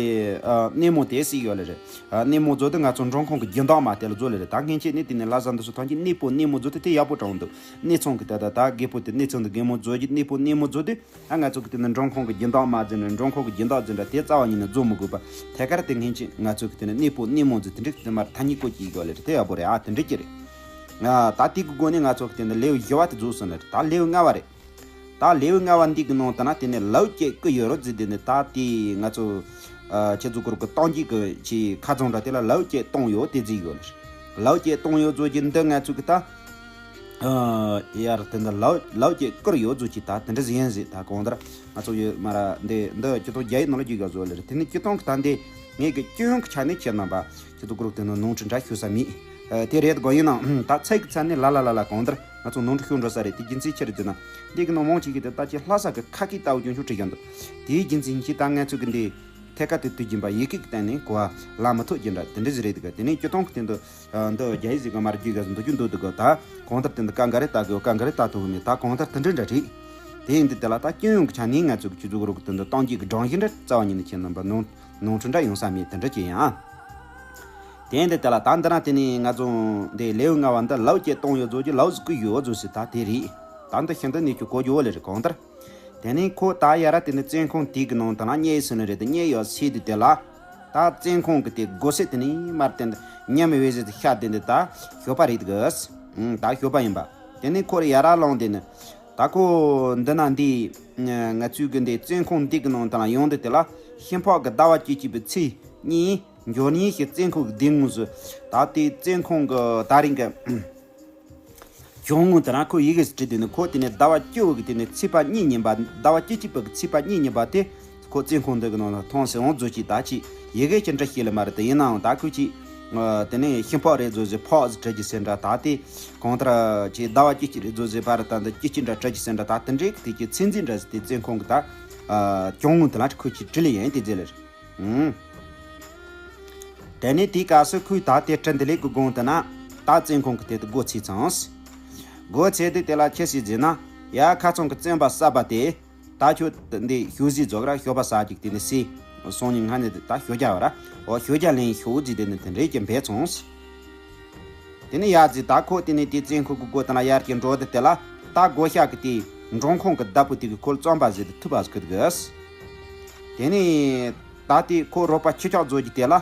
ཨ་སྣེ་མོ་དེ་བསྲེས་ཡོད་ལེ་རེད། ཨ་སྣེ་མོ་བཟོ་དུས་ང་ཚོ་འབྲོང་ཁུང་གི་རྒྱུན་ལྡོག་མ་དེ་ལ་བཟོ་ལེ་རེད། ད་སྔན་ཆད་ནས་དེ་ནས་ལྷ་ས་འདི་ཚོ་ཐང་གི་སྣེ་པོ་སྣེ་མོ་བཟོ་དུས་དེ་ཡག་པོ་དྲག་འདུག། སྣེ་ཚང་གི་ད་ད་ད་རྒད་པོ་དེ་སྣེ་ཚང་དུ་རྒན་མོ་བཟོ་རྒྱུ། སྣེ་པོ་སྣེ་མོ་བཟོ་དུས་ཨ་ང་ཚོ་གི་དེ་ནས་འབྲོང་ཁུང་གི་རྒྱུན་ལྡོག་མ་ཟེར་ན། འབྲོང་ཁུང་གི་རྒྱུན་ལྡོག་ཟེར་འདྲ་དེ་རྩ་བ་ཉིད་ནས་བཟོ་མི་དགོས་པ། ཐད་ཀར་དེ་སྔན་ཆད་ང་ཚོ་གི་དེ་ནས་སྣེ་པོ་སྣེ་མོ་ཟེར་དེ་འདྲ་དེ་མར་ཐ་སྙད་བཀོལ་གྱི་ཡོད་ལེ་རེད། དེ་ཡག་པོ་རེད། ཨ་དེ་འདྲ་ཅིག་རེད། ཨ་ད་དེ་གི་སྒོ་ནས་ང་ཚོ་གི་དེ་ནས་ལེའུ་བཞི་བ་དེ་རྫོགས་སོང་ལེ་རེད། ད་ལེའུ་ལྔ་བ་རེད། ད་ལེའུ་ལྔ་བ་འདི་གི་ནང་དུ་ན་དེ་ནས་ལའུ་སྐྱེས་ཀུ་ཡོད་རོ་ཟེར། དེ་ནས་ད་དེ་ང་ཚོ་ཨ་ཁྱེད་ཚོ་གུ་རུ་གི་གཏོང་རྒྱུ་གི་ཆེ་ཁ་ཚང་འདྲ་དེ་ལ་ལའུ་སྐྱེས་གཏོང་ཡོད་དེ་ཟེར་ཡོད་ལེ། ལའུ་སྐྱེས་གཏོང་ཡོད་ཟེར་གྱི་འདི་ང་ཚོ་གི་ད་ཨ་ཡར་དེ་འདི་ལའུ་ལའུ་སྐྱེས་ཀུར་ཡོད་ཟེར་གྱི་ད་དེ་འདྲ་ཟེར་ཡིན་ཟེར། ད་གང་ལྟར་ང་ཚོ་ཡོད་མ་ར་འདི་འདི་སྤྱི་ཚོགས་རྒྱ་ཡིག་ནང་ལ་བསྒྱུར་ཡོད་ཟེར་ལེ་རེད། དེ་ནས་སྤྱི་སྟངས་གི་ད་འདི་ངས་གི་སྐྱོན་གི་ཆ་ནས་ཁྱེད་རྣམ་པ་ཁྱེད་ཚོ་གུ་རུ་གི་དེ་ནས་ནོར་འཁྲུལ་འདྲ་ཤོད་ས་མེད། ཨ་དེ་རེད་དགོས། ཡིན་ནའང་ད་ཚིག་གི་ཚད་ནས་ལ་ལ་ལ་ལ་གང་ལྟར་ང་ཚོ་ནོར་འཁྲུལ་ཤོར་འགྲོ་ས་རེད། དེ་རྒྱུ་མཚན་ཅི་རེད་ཟེར་ན། འདི་གི་ནང་མང་ཆེ་གི་དེ་ད་ཅི་ལྷ་ས་གི་ཁ་སྐད་ལྟ་བུ་རྒྱུན་ཆུང་བྲིས་ཀྱང་འདུག། དེའི་རྒྱུ་མཚན་གྱིས་ད་ང་ཚོ་གི་འདི་ཐད་ཀར་དུ་དུས་རྒྱུན་པ་ཡི་གེ་གི་སྟེང་ནས་གོ་བ་ལ་མི་ཐུབ་རྒྱུ་འདྲ་དེ་འདྲ་ཞིག་རེད་འདུག། དེ་ནས་སྤྱི་སྟངས་གི་སྟེང་དུ་ཨ་འདི་རྒྱ་ཡིག་ཟིག་གི་མར་རྒྱུད་ག་འདུག་རྒྱུ་འདུག་འདུག་གོ། ད་གང་ལྟར་དེ་འདི་ཀ་འགའ་རེ་ལྟ་དགོས། ཀ་འགའ་རེ་ལྟ་ཐུབ་མེད། ད་གང་ལྟར་དེ་འདྲ་འདྲ་རེད། དེ་ཡིན་དུས་དེ་ལ་ད་སྐྱོན་ཡོང་གི་ཆ་ནས་ང་ཚོ་གི་སྤྱི་ཚོགས་རོགས་གི་དེ་འདི་གཏོང་རྒྱུ་གི་སྒྲོམ་གཞི་འདྲ་རྩ་བ་ཉིད་ནས་ཁྱེད་རྣམ་པ་ནོར་ནོར་འཁྲུལ་འདྲ་ཡོང་ས་མེད། དེ་འདྲ་ཅིག་ཡིན། ཨ་དེ་ཡིན་དུས་དེ་ལ་ད་འདི་ན་དེ་ནས་ང་ཚོ་འདི་ལེའུ་ལྔ་བ་འདི་ལའུ་སྐྱེས་གཏོང་ཡོད་ཟེར་གྱི་ལའུ་ཟེར་གི་ཡོད་ཟེར་ཟེར། ད་དེ་རེད། ད་འདི་ཤིན་ཏུ་ནས་ཀྱི་གོ་རྒྱུ་བོ་ལེ་རེད་གང་ལྟར། དེ་ནས་ཁོ་ད་ཡར་ར་དེ་ནས་བཙོན་ཁང་དེ་གི་ནང་དུ་ན་བསྙལ་སོང་ནི་རེད། དེ་བསྙལ་ཡོད་ཟེར་དུས་དེ་ལ་ད་བཙོན་ཁང་གི་དེ་སྒོ་སེ་དེ་ནས་མར་དེ་འདི་ཉམས་བེ་ཟེར་དུ་ཤ་དེ་འདི་ད་ཞོགས་པ་རེད་གི། ཨང་ད་ཞོགས་པ་ཡིན་པ། དེ་ནས་ཁོ་ར་ཡར་ར་ལངས་དེ་ནི། ད་ཁོ་འདི་ན་འདི་ང་ཚོའི་གི་འདི་བཙོན་ཁང་འདི་གི་ནང་དང་ཡོང་དུས་དེ་ལ་ཤིང་ཕག་གི་ཟླ་བ་བཅུ་གཅིག་པའི་ཚེས་གཉིས་འབྱོར་ཉིན་ཞིག་བཙོན་ཁང་གི་སྡེ་ངོས་སུ་ད་དེ་བཙོན་ཁང་གི་ད་རིང་གི་གྱོང་ངོ་དེ་རང་ཁོ་ཡི་གེ་བྲིས་དེ་ནི་ཁོ་དེ་ནས་ཟླ་བ་བཅུ་གི་དེ་ནས་ཚེས་པ་གཉིས་ཉིན་པ། ཟླ་བ་བཅུ་གཅིག་པ་གི་ཚེས་པ་གཉིས་ཉིན་པ་དེ་ཁོ་བཙོན་ཁང་འདི་གི་ནང་ལ་ཐོན་སོང་ཟེར་གྱི། ད་ཅི་ཡི་གེ་ཅི་འདྲ་ཤེས་ལ་མ་རེད། དེ་ཡིན་ནའང་ད་ཁོས་ཅི་ཨ་དེ་ནས་ཤིང་ཕག་རེད་ཟེར་ཟེར་ཕག་ཟེར་བྲིས་ཀྱི་ཟེར་འདྲ། ད་དེ་གང་ལྟར་ཅི་ཟླ་བ་བཅུ་གཅིག་རེད་ཟེར་ཟེར་བར་ད་འདི་བཅུ་གཅིག་འདྲ་བྲིས་ཀྱི་ཟེར་འདྲ། ད་དེ་འདྲའི་དེ་ཀྱི་ཚིག་མཛོད་འདྲ་ཟེར་དེ་བཙོན་ཁང་གི་ད་ཨ་གྱོང་ངོ་དེ་ལ་ཁོས་ཅི་བྲིས་ལེ་ཡིན་དེ་ཟེར་ལེ་རེད། ཨང་། དེ་ནས་དེའི་སྐབས་སུ་ཁོས་ད་དེ་བྲིས་འདི་ལེགས་ཀྱི་དགོངས་དེ་ན་ད་བཙོན་ཁང་གི་དེ་དུ་སྒོ་ཚིག་ཚང་། སྒོ་ཚིག་དེ་དེ་ལ་ཁྱེད་སྲིད་ཟེར་ན། ཡ་ཁ་ཚང་གི་བཙོན་པ་གསར་པ་དེ་ད་ཁྱོད་འདི་ཞོགས་ཟས་རྫོགས་ར་ཞོགས་པ་ཟ་ཅིག་དེ་ནས་སྲིད་སང་ཉིན་སྔ་ནས་ད་ཞོགས་ཇ་བ་ར་འོ་ཞོགས་ཇ་ལེན་ཤོག་ཟེར་དེ་ནས་དེ་འདྲའི་ཀྱི་འབད་ཚོང་། དེ་ནས་ཡ་ཟེར་ད་ཁོ་དེ་ནས་དེ་བཙོན་ཁང་གི་སྒོ་དེ་ན་ཡར་གྱི་འགྲོ་དེ་དེ་ལ་ད་སྒོ་ཤག་གི་དེ་འབྲོང་ཁང་གི་བདག་པོ་དེ་གི་ཁོ་ལ་བཙོན་པ་ཟེར་དེ་ཐུབ་པ་ཟེར་གི་འདུག། དེ་ནས་ད་དེ་ཁོ་རོགས་པ་ཁྱི་ཆག་རྫོགས་ཀྱི་དེ་ལ་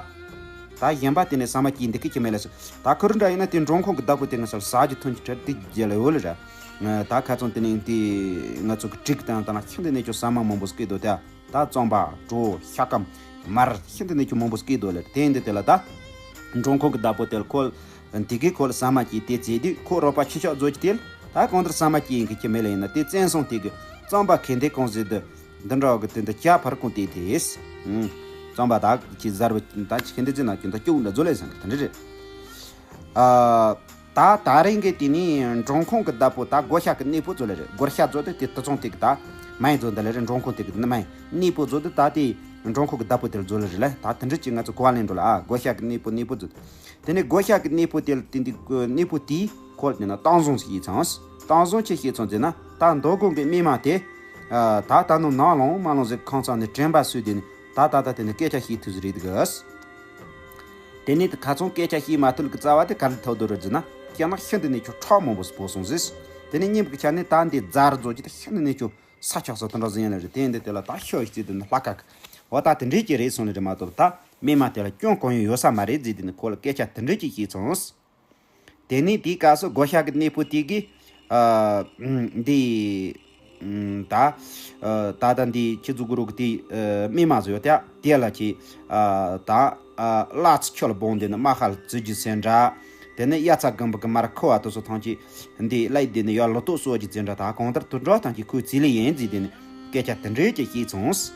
ད་གཞན་པ་དེ་ནས་ཟ་མ་སྐྱེས་འདི་གི་ཁྱི་མེད་ལ་ཟེར། ད་ཁུར་འདྲ་ཡིན་ན་དེ་འབྲོང་ཁང་གི་བདག་པོ་དེ་ང་ཚོར་ཟ་རྒྱུ་ཐོན་གྱི་བྲལ་དེ་རྒྱལ་ལ་འོ་ལ་ར། ད་ཁ་ཚང་དེ་ནས་དེ་ང་ཚོ་གི་གྲིག་དང་དང་ན་ཁྱི་འདི་ནས་ཁྱོད་ཟ་མ་མང་པོ་སྐྱེས་འདུག་དེ། ད་རྩམ་པ་གྲོ་ཤ་སྐམ་མར་ཤིན་ཏུ་ནས་ཀྱི་མང་པོ་སྐྱེས་འདུག་ལེ། དེ་ཡིན་དུས་དེ་ལ་ད་འབྲོང་ཁང་གི་བདག་པོ་དེ་ལ་ཁོ་དེ་གིས་ཁོ་ལ་ཟ་མ་སྐྱེས་དེ་བཙལ་དུས་ཁོ་རོགས་པ་ཁྱི་ཤོག་རྫོགས་ཀྱི་དེ་ལ་ད་གང་ལྟར་ཟ་མ་སྐྱེས་ཡིན་གི་ཁྱི་མེད་ལ་ཡིན་ན་དེ་བཙན་སོང་དེ་གི་རྩམ་པ་ཁེ་འདི་གང་ཟེར་དུ་འདི་འདྲ་གི་དེ་འདི་ཇ་ཕར་གང་དེ་དེས། རྩམ་པ་ད་ཁྱི་གཟར་བ་ད་ཁེ་འདི་ཅི་ན་ཁྱི་འདི་སྐྱུག་འདྲ་བཟོ་ལེ་ཟེར་གི་དེ་འདྲ་རེད། ཨ། ད་ད་རིང་གི་དེ་ནི་འབྲོང་ཁང་གི་བདག་པོ་ད་སྒོ་ཤག་གི་གནས་པོ་ཚོ་ལ་རེད། སྒོ་ཤག་ཚོ་དེ་དེ་དུ་ཚོང་དེ་གི་ད་མ་ཡིན་ཚོ་འདི་ལ་རེད། འབྲོང་ཁང་དེ་གི་ནི་མ་ཡིན་གནས་པོ་ཚོ་དེ་ད་དེ་འབྲོང་ཁང་གི་བདག་པོ་དེ་ལ་ཚོ་ལ་རེད་ལ། ད་དེ་འདྲ་ཅིག་ང་ཚོ་གོ་བ་ལེན་འགྲོ་ལ། ཨ་སྒོ་ཤག་གི་གནས་པོ་གནས་པོ་ཚོ་དེ་ནི་སྒོ་ཤག་གི་གནས་པོ་དེ་ལ་དེ་འདི་གནས་པོ་དེའི་ཁོ་ལ་དེ་ན་བཏང་བཟུང་ཞིག་བྱས་ཚང་། བཏང་བཟུང་ཆེ་བྱས་ཚང་ཟེར་ན་ད་མདོ་དགོན་གི་མི་མང་དེ་ད་ད་ནོ་ནང་ལོང་མ་ལོང་ཟེར་ཁང་ཚང་ནས་དྲན་པ་སུས་དེ་ནི་ད་ད་ད་དེ་ནི་སྐད་ཆ་བཤད་ཐུབ་ཟིག་རེད་གི། དེ་ནས་ཁ་ཚང་སྐད་ཆ་བཤད་མ་ཐུབ་གི་རྩ་བ་དེ་ག་རེ་ཐོག་ཏུ་རེད་ཟེར་ན། སྐྱེ་ན་ཤིན་ཏུ་ནས་ཁྱོད་ཁྲག་མང་པོ་སྤོ་སོང་ཟེར། དེ་ནས་སྙིང་གི་ཆ་ནས་ད་འདི་རྫ་རྫོགས་ཀྱི་ད་ཤིན་ཏུ་ནས་ཁྱོད་ས་ཆགས་ས་དོན་འདྲ་ཟིན་ཡ་ལ་རེད། དེ་འདི་དེ་ལ་ད་ཤོད་ཤི་དེ་ནི་ལྷ་ཁ་གི་འོ་ད་དེ་འདྲས་ཀྱི་རེད་སོང་ནི་རེད་མ་གཏོགས་ད་མི་མ་དེ་ལ་སྐྱོན་གང་ཡང་ཡོད་ས་མ་རེད་ཟེར། དེ་ནི་ཁོ་ལ་སྐད་ཆ་དེ་འདྲས་ཀྱི་བཤད་སོང་། དེ་ནས་དེའི་སྐབས་སུ་སྒོ་ཤག་གི་གནས་པོ་དེ་གིས་ཨ་འདི་ད་ད་ལྟ་འདི་ཁྱི་ཟུག་རུ་གི་དེ་མི་མ་བཟོ་ཡོད་དེ་དེ་ལ་ཁྱི་ད་ལ་ཚི་ཁྱོད་ལ་བོང་དེ་ནི་མ་ཧ་ལ་བཙུགས་རྒྱུ་ཟེར་འདྲ། དེ་ནས་དབྱར་རྩྭ་དགུན་འབུ་གི་མར་ཁུ་བ་དེ་ཚོ་ཐང་ཅིག་འདི་ལ་དེ་ནི་ཡར་ལོ་ཏོག་གསོ་རྒྱུ་ཟེར་འདྲ། ད་གང་ལྟར་དུད་འགྲོ་ཐང་ཅིག་ཁོའི་རྩིས་ལས་ཡིན་ཟེར་དེ་ནི་སྐད་ཆ་དེ་འདྲས་ཀྱི་བཤད་སོང་།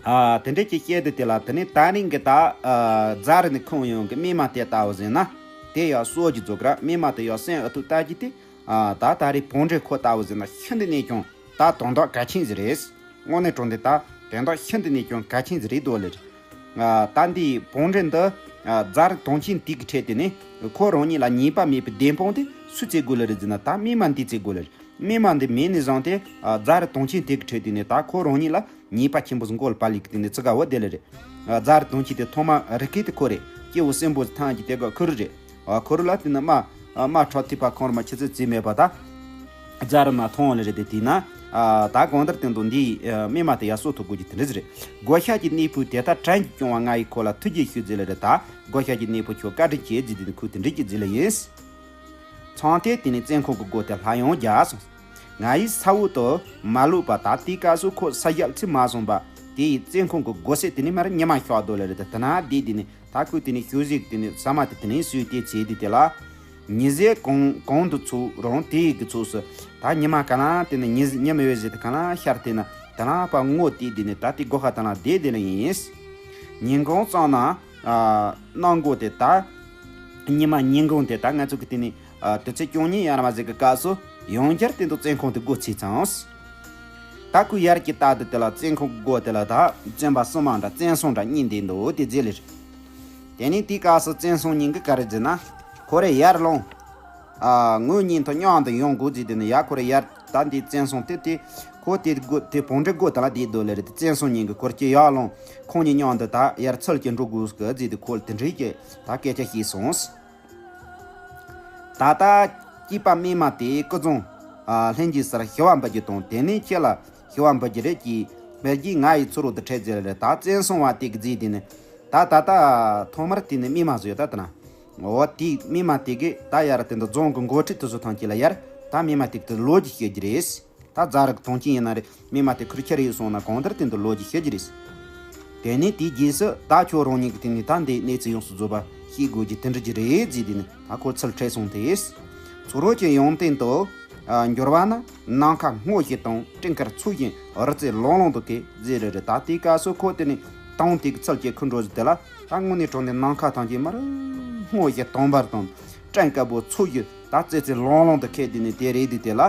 ཨ་དེ་འདྲས་ཀྱི་བཤད་དེ་དེ་ལ་དེ་ནས་ད་རིང་གི་ད་ཨ་རྫ་རི་ནས་ཁོང་ཡོང་གི་མི་མ་དེ་ལྟ་བུ་ཟེར་ན་དེ་ཡང་གསོ་རྒྱུ་རྫོགས་ར། མི་མ་དེ་ཡང་སེམས་ཨ་ཐུག་ལྟ་རྒྱུ་དེ་ ཨ། ད་ད་རེས་བོང་འདྲེ་ཁོ་ལྟ་བུ་ཟེར་ན་ཤིན་ཏུ་ནས་ཀྱང་ད་དོན་དག་གལ་ཆེན་ཟིག་རེད། དངོས་གནས་དྲང་གནས་ད་དོན་དག་ཤིན་ཏུ་ནས་ཀྱང་གལ་ཆེན་ཟིག་རེད་འདུག་ལེ། ཨ། ད་འདི་བོང་འདྲེ་འདི། ཨ། རྫ་རི་དུང་ཆེན་དེ་གི་ཁྲོད་དེ་ནས་ཁོ་རང་ཉིད་ལ་ཉེས་པ་མེད་པའི་བདེན་དཔང་དེ་སུས་བཙལ་དགོས་ལེ་རེད་ཟེར་ན། ད་རྨས་མ་འདིས་བཙལ་དགོས་ལེ་རེད། རྨས་མ་འདི་མེད་ནས་བཟུང་སྟེ། ཨ། རྫ་རི་དུང་ཆེན་དེ་གི་ཁྲོད་དེ་ནས་ད་ཁོ་རང་ཉིད་ལ་ཉེས་པ་ཆེན་པོ་ཟིག་འགོག་པ་ལས་ཀྱི་དེ་ནས་ཙི་ག་བོ་དེ་ལེ་རེད། ཨ། རྫ་རི་དུང་ཆེན་དེ་ཐོག་མ་རིག་མཁན་དེ་ཁོ་རེད། སྐྱེ་བོ་གསོན་པོ་ཐང་གི་དེ་ག་ཁུ་རུ་རེད། ཨ། ཁོ་རུ་ལ་དེ་ནི་རྨ། ཨ། རྨ་ཁྲག་ཐིགས་པ་ཁོང་རུ་མ་ཆི་ཚེ་བཙལ་མེད་པ་ད། རྫ་རི་མ་མཐོང་ལེ་རེད་དེ། དེས་ན། ཨ། ད་གང་ལྟར་དེ་འདུག་འདིའི། ཨ། རྨས་མ་དེ་ཡར་གསོ་ཐུབ་དགོས་ཀྱི་དེ་འདྲ་ཟིག་རེད། བགོ་བཤའ་གྱི་གནས་ཕུག་དེ་ལྟར་བྲན་གྱིས་སྐྱོང་བ་ང་ཡིས་ཁོ་ལ་ཐུགས་རྗེ་ཞུ་ཟེར་ལེ་རེད། ད་བགོ་བཤའ་གྱི་གནས་ཕུག་ཁྱོད་བཀའ་དྲིན་ཆེ་ཟེར་དེ་ནི་ཁོས་དེ་འདྲ་ཅིག་ཟེར་ལེ་ཡིན། ཚང་ཐེ་དེ་ནས་བཙོན་ཁང་གི་སྒོ་དེ་ལྷ་ཡང་རྒྱག་སོང་། ང་ཡིས་ས་འོག་ཏུ་མ་ལོག་པ་ད་དེའི་སྐབས་སུ་ཁོ་ས་ཞབས་ཚིག་མ་སོང་པ། དེ་ཡི་བཙོན་ཁང་གི་སྒོ་སེ་དེ་ནས་མར་ཉི་མ་ཤར་འདུག་ལེ་རེད། དེ་ན་བསྡད་དེ་ནས་ད་ཁོས་དེ་ནས་ཞུ་ཟིག་དེ་ནས་ཟ་མ་དེ་དེ་ནས་ཟོས་ཏེ་བྱས་དེ་དེ་ལ། ཉི་ཟེར་གང་གང་དུ་ཚུགས་རུང་དེ་ཡི་གི་ཚུགས་སུ། ད་ཉི་མ་ག་ལ་དེ་ནས་ཉི་ཉི་མ་བའི་ཟེར་དེ་ག་ལ་ཤར་དེ་ན་དེ་ལ་པ་ངོ་དེ་དེ་ནས་ད་དེ་སྒོ་ཁ་དེ་ལ་བསྡད་དེ་ལ་ཡིན། ཉིན་གུང་ཙམ་ན། ཨ། གནམ་སྒོ་དེ་ད། ཉི་མ་ཉིན་གུང་དེ་ད་ང་ཚོ་གི་དེ་ནས། ཨ། དུས་ཚོད་བཅུ་གཉིས་ཡར་མ་ཟིག་གི་སྐབས་སུ་ཡང་བསྐྱར་དེ་འདུག་བཙོན་ཁང་དེ་སྒོ་ཕྱེས་ཙང་། ད་ཁོས་ཡར་གྱི་ལྟ་དུས་དེ་ལ་བཙོན་ཁང་གི་སྒོ་དེ་ལ་ད་བཙོན་པ་གསུམ་མ་འདྲ་བཙོན་སྲུང་འདྲ་གཉིས་འདུག་འདུག་དེ་ཟེར་ལེ་རེད། དེ་ནས་དེའི་སྐབས་སུ་བཙོན་སྲུང་གཉིས་ཀྱིས་ག་རེ་ཟེར་ན། ཁོ་རེ་ཡར་ལོངས། ཨ། ངོ་གཉིས་དང་མཉམ་དུ་ཡོང་དགོས་ཟེར་དེ་ནས་ཡར་ཁོ་རེ་ཡར་ད་འདི་བཙོན་སྲུང་དེ་དེ། ཁོ་དེ་སྒོ་དེ་བོང་འདྲེ་སྒོ་དེ་ལ་བསྡད་འདུག་ལེ་རེད། དེ་བཙོན་སྲུང་གཉིས་ཀྱིས་ཁོ་རེ་ཀྱི་ཡར་ལོངས། ཁོང་གཉིས་མཉམ་དུ་ད་ཡར་ཚུར་གྱི་འགྲོ་དགོས་གི་ཟེར་དེ་ཁོ་དེ་འདྲའི་གི་ད་སྐད་ཆ་བཤད་སོང་། ད་ལྟ་སྐྱེས་པ་རྨས་མ་དེ་སྐུ་གཟུགས། ཨ། ལྷན་རྒྱས་སར་ཞུ་བ་འབུལ་རྒྱུ་དང་དེ་ནས་ཁྱེད་ལ་ཞུ་བ་འབུལ་རྒྱུ་རེད་ཀྱིས་འབུལ་རྒྱུ་ང་ཡི་ཚུར་རོགས་དུ་ཁྲིད་ཟེར་ལེ་རེད། ད་བཙོན་སྲུང་བ་དེ་གིས་ཟེར་དེ་ནས། ད་ད་ལྟ་ཐོག་མར་དེ་ནས་རྨས་མ་བཟོས་ད་དེ་ན། འོ་དེ་རྨས་མ་དེ་གིས་ད་ཡར་དེ་འདུག་རྫོང་གི་འགོ་ཁྲིད་དེ་ཚོ་ཐམས་ཅད་ལ་ཡར་ད་རྨས་མ་དེ་གི་དེ་ལོ་རྒྱུས་བཤད་རྒྱུ་རེད། ད་རྫ་རི་གི་དོན་རྐྱེན་ཡིན་ན་རེད། རྨས་མ་དེ་ཁུར་ཁྱེར་ཡོད་སོང་ན་གང་ལྟར་དེ་འདུག་ལོ་རྒྱུས་བཤད་རྒྱུ་རེད། དེ་ནས་དེའི་རྗེས་སུ་ད་ཁྱོད་རང་ཉིད་ཀྱིས་དེ་ནས་ད་འདི་གནས་ཚུལ་ཡོངས་སུ་རྫོགས་པ་ཤེས་དགོས་རྒྱུ་དེ་འདྲ་ཅིག་རེད་ཟེར་དེ་ནས་ད་ཁོ་ཚུར་ཁྲིད་སོང་སྟེ། ཚུར་རོལ་གྱི་ཡོན་ཏན་དུ། ཨ། འགྱུར་བ་ན་ནམ་མཁའ་སྔོ་ཞིང་དྭངས། སྤྲིན་དཀར་ཚོགས་ཞིང་རི་རྩེ་ལྷུང་ལྷུང་དུ་ཁེལ་ཟེར་རེད། ད་དེའི་སྐབས་སུ་ཁོ་དེ་ནས་དྭངས་དེ་གི་ཚུལ་གྱིས་ཁུར་འགྲོ་ཟེར་དེ་ལ། ད་དངོས་གནས་དྲང་གནས་ནམ་མཁའ་ཐམས་ཅད་མར་སྔོ་ཞིང་དྭངས་པར་དང་། སྤྲིན་དཀར་པོ་ཚོགས་ཞིང་ད་རྩེ་རྩེ་ལྷུང་ལྷུང་དུ་ཁེལ་དེ་ནས་དེ་རེད་དེ་དེ་ལ།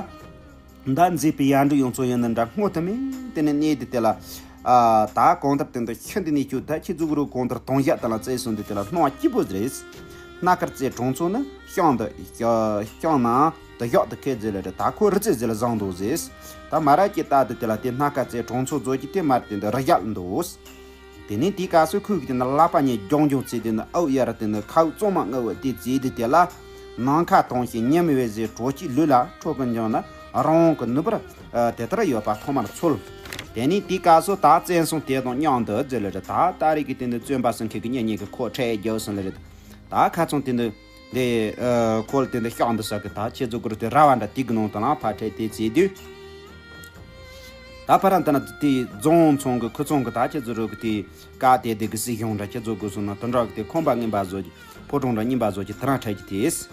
མདའ་མཛེས་པའི་ཡར་འབྲོག་ཡོངས་རྫོགས་ཡིན་ན་འདྲ་སྔོ་དུ་མེད་དེ་ནས་གནས་དེ་དེ་ལ། ཨ། ད་གང་ལྟར་དེ་འདུག་ཤིན་ཏུ་ནས་ཁྱོད་ད་ཁྱེད་ཚོ་གི་རུ་གང་ལྟར་དྭངས་ཞག་དེ་ལ་བཙལ་སོང་དེ་དེ་ལ་སྣང་བ་སྐྱིད་པོ་རེད། སྣ་དཀར་རྩེ་གྲོང་ཚོ་ནི་ཤང་དུ་ཤང་ནང་དུ་ཞག་ཏུ་ཁེལ་ཟེར་ལེ་རེད། ད་ཁོ་རི་རྩེ་ཟེར་ལ་བཟང་འདུག་ཟེར། ད་མ་ར་ཀྱི་ལྟ་དུ་དེ་ལ་དེ་སྣ་དཀར་རྩེ་གྲོང་ཚོ་རྫོགས་ཀྱི་དེ་མར་དེ་འདུག་རི་ཞག་འདུག་དེ་ནས་དེའི་སྐབས་སུ་ཁོས་ཀྱི་དེ་ན་ལག་པ་གཉིས་རྒྱང་རྒྱང་བཙུགས་དེ་ནི་ཨའུ་ཡར་དེ་ནི་ཁའུ་གཙང་མ་ལྔ་བོ་དེ་བཙལ་དེ་དེ་ལ། ནམ་མཁའ་དྭངས་ཤིང་ཉི་མའི་འོད་ཟེར་དྲོ་སྐྱིད་ལུས་ལ་འཕྲོད་ཀྱི་འབྱུང་ན་རང་དབང་གི་ནུས་པར། ཨ། དེ་ལྟར་ཡོད་པ་ཐོག་མར་ཚོར། དེ་ནས་དེའི་སྐབས་སུ་ད་བཙན་སྲུང་དེ་དང་མཉམ་དུ་ཟེར་ལེ་རེད། ད་ད་རེས་ཀྱི་དེ་ནི་བཙོན་པ་སྲུང་མཁན་གྱི་གཉེན་ཉེ་གི་ཁོ་ཁྲིད་རྒྱུ་སོང་ལེ་རེད། ད་ཁ་ཚང་དེ་འདི་འདི། ཨ། ཁོ་ལ་དེ་འདི་ཤག་འདི་ས་གི་ད་ཁྱེད་ཚོ་གུར་དེ་ར་བ་འདྲ་དེ་གི་ནང་དུ་ལ་ཕར་ཁྲིད་དེ་བྱེད་དུས། ད་ཕ་ར་འདི་ན་དེ་རྫོང་ཚང་གི་ཁུལ་ཚང་གི་ད་ཁྱེད་ཚོ་རུ་གི་དེ་ཀ་དེ་དེ་གི་སྲིད་གཞུང་འདྲ་ཁྱེད་ཚོ་གུར་སོང་ན་དེ་འདྲ་གི་དེ་ཁང་པ་རྔན་པ་བཟོ་རྒྱུ་ཕོ་བྲང་འདྲ་རྔན་པ་བཟོ་རྒྱུ་དེ་རང་ཁྲིད་ཀྱི་དེས།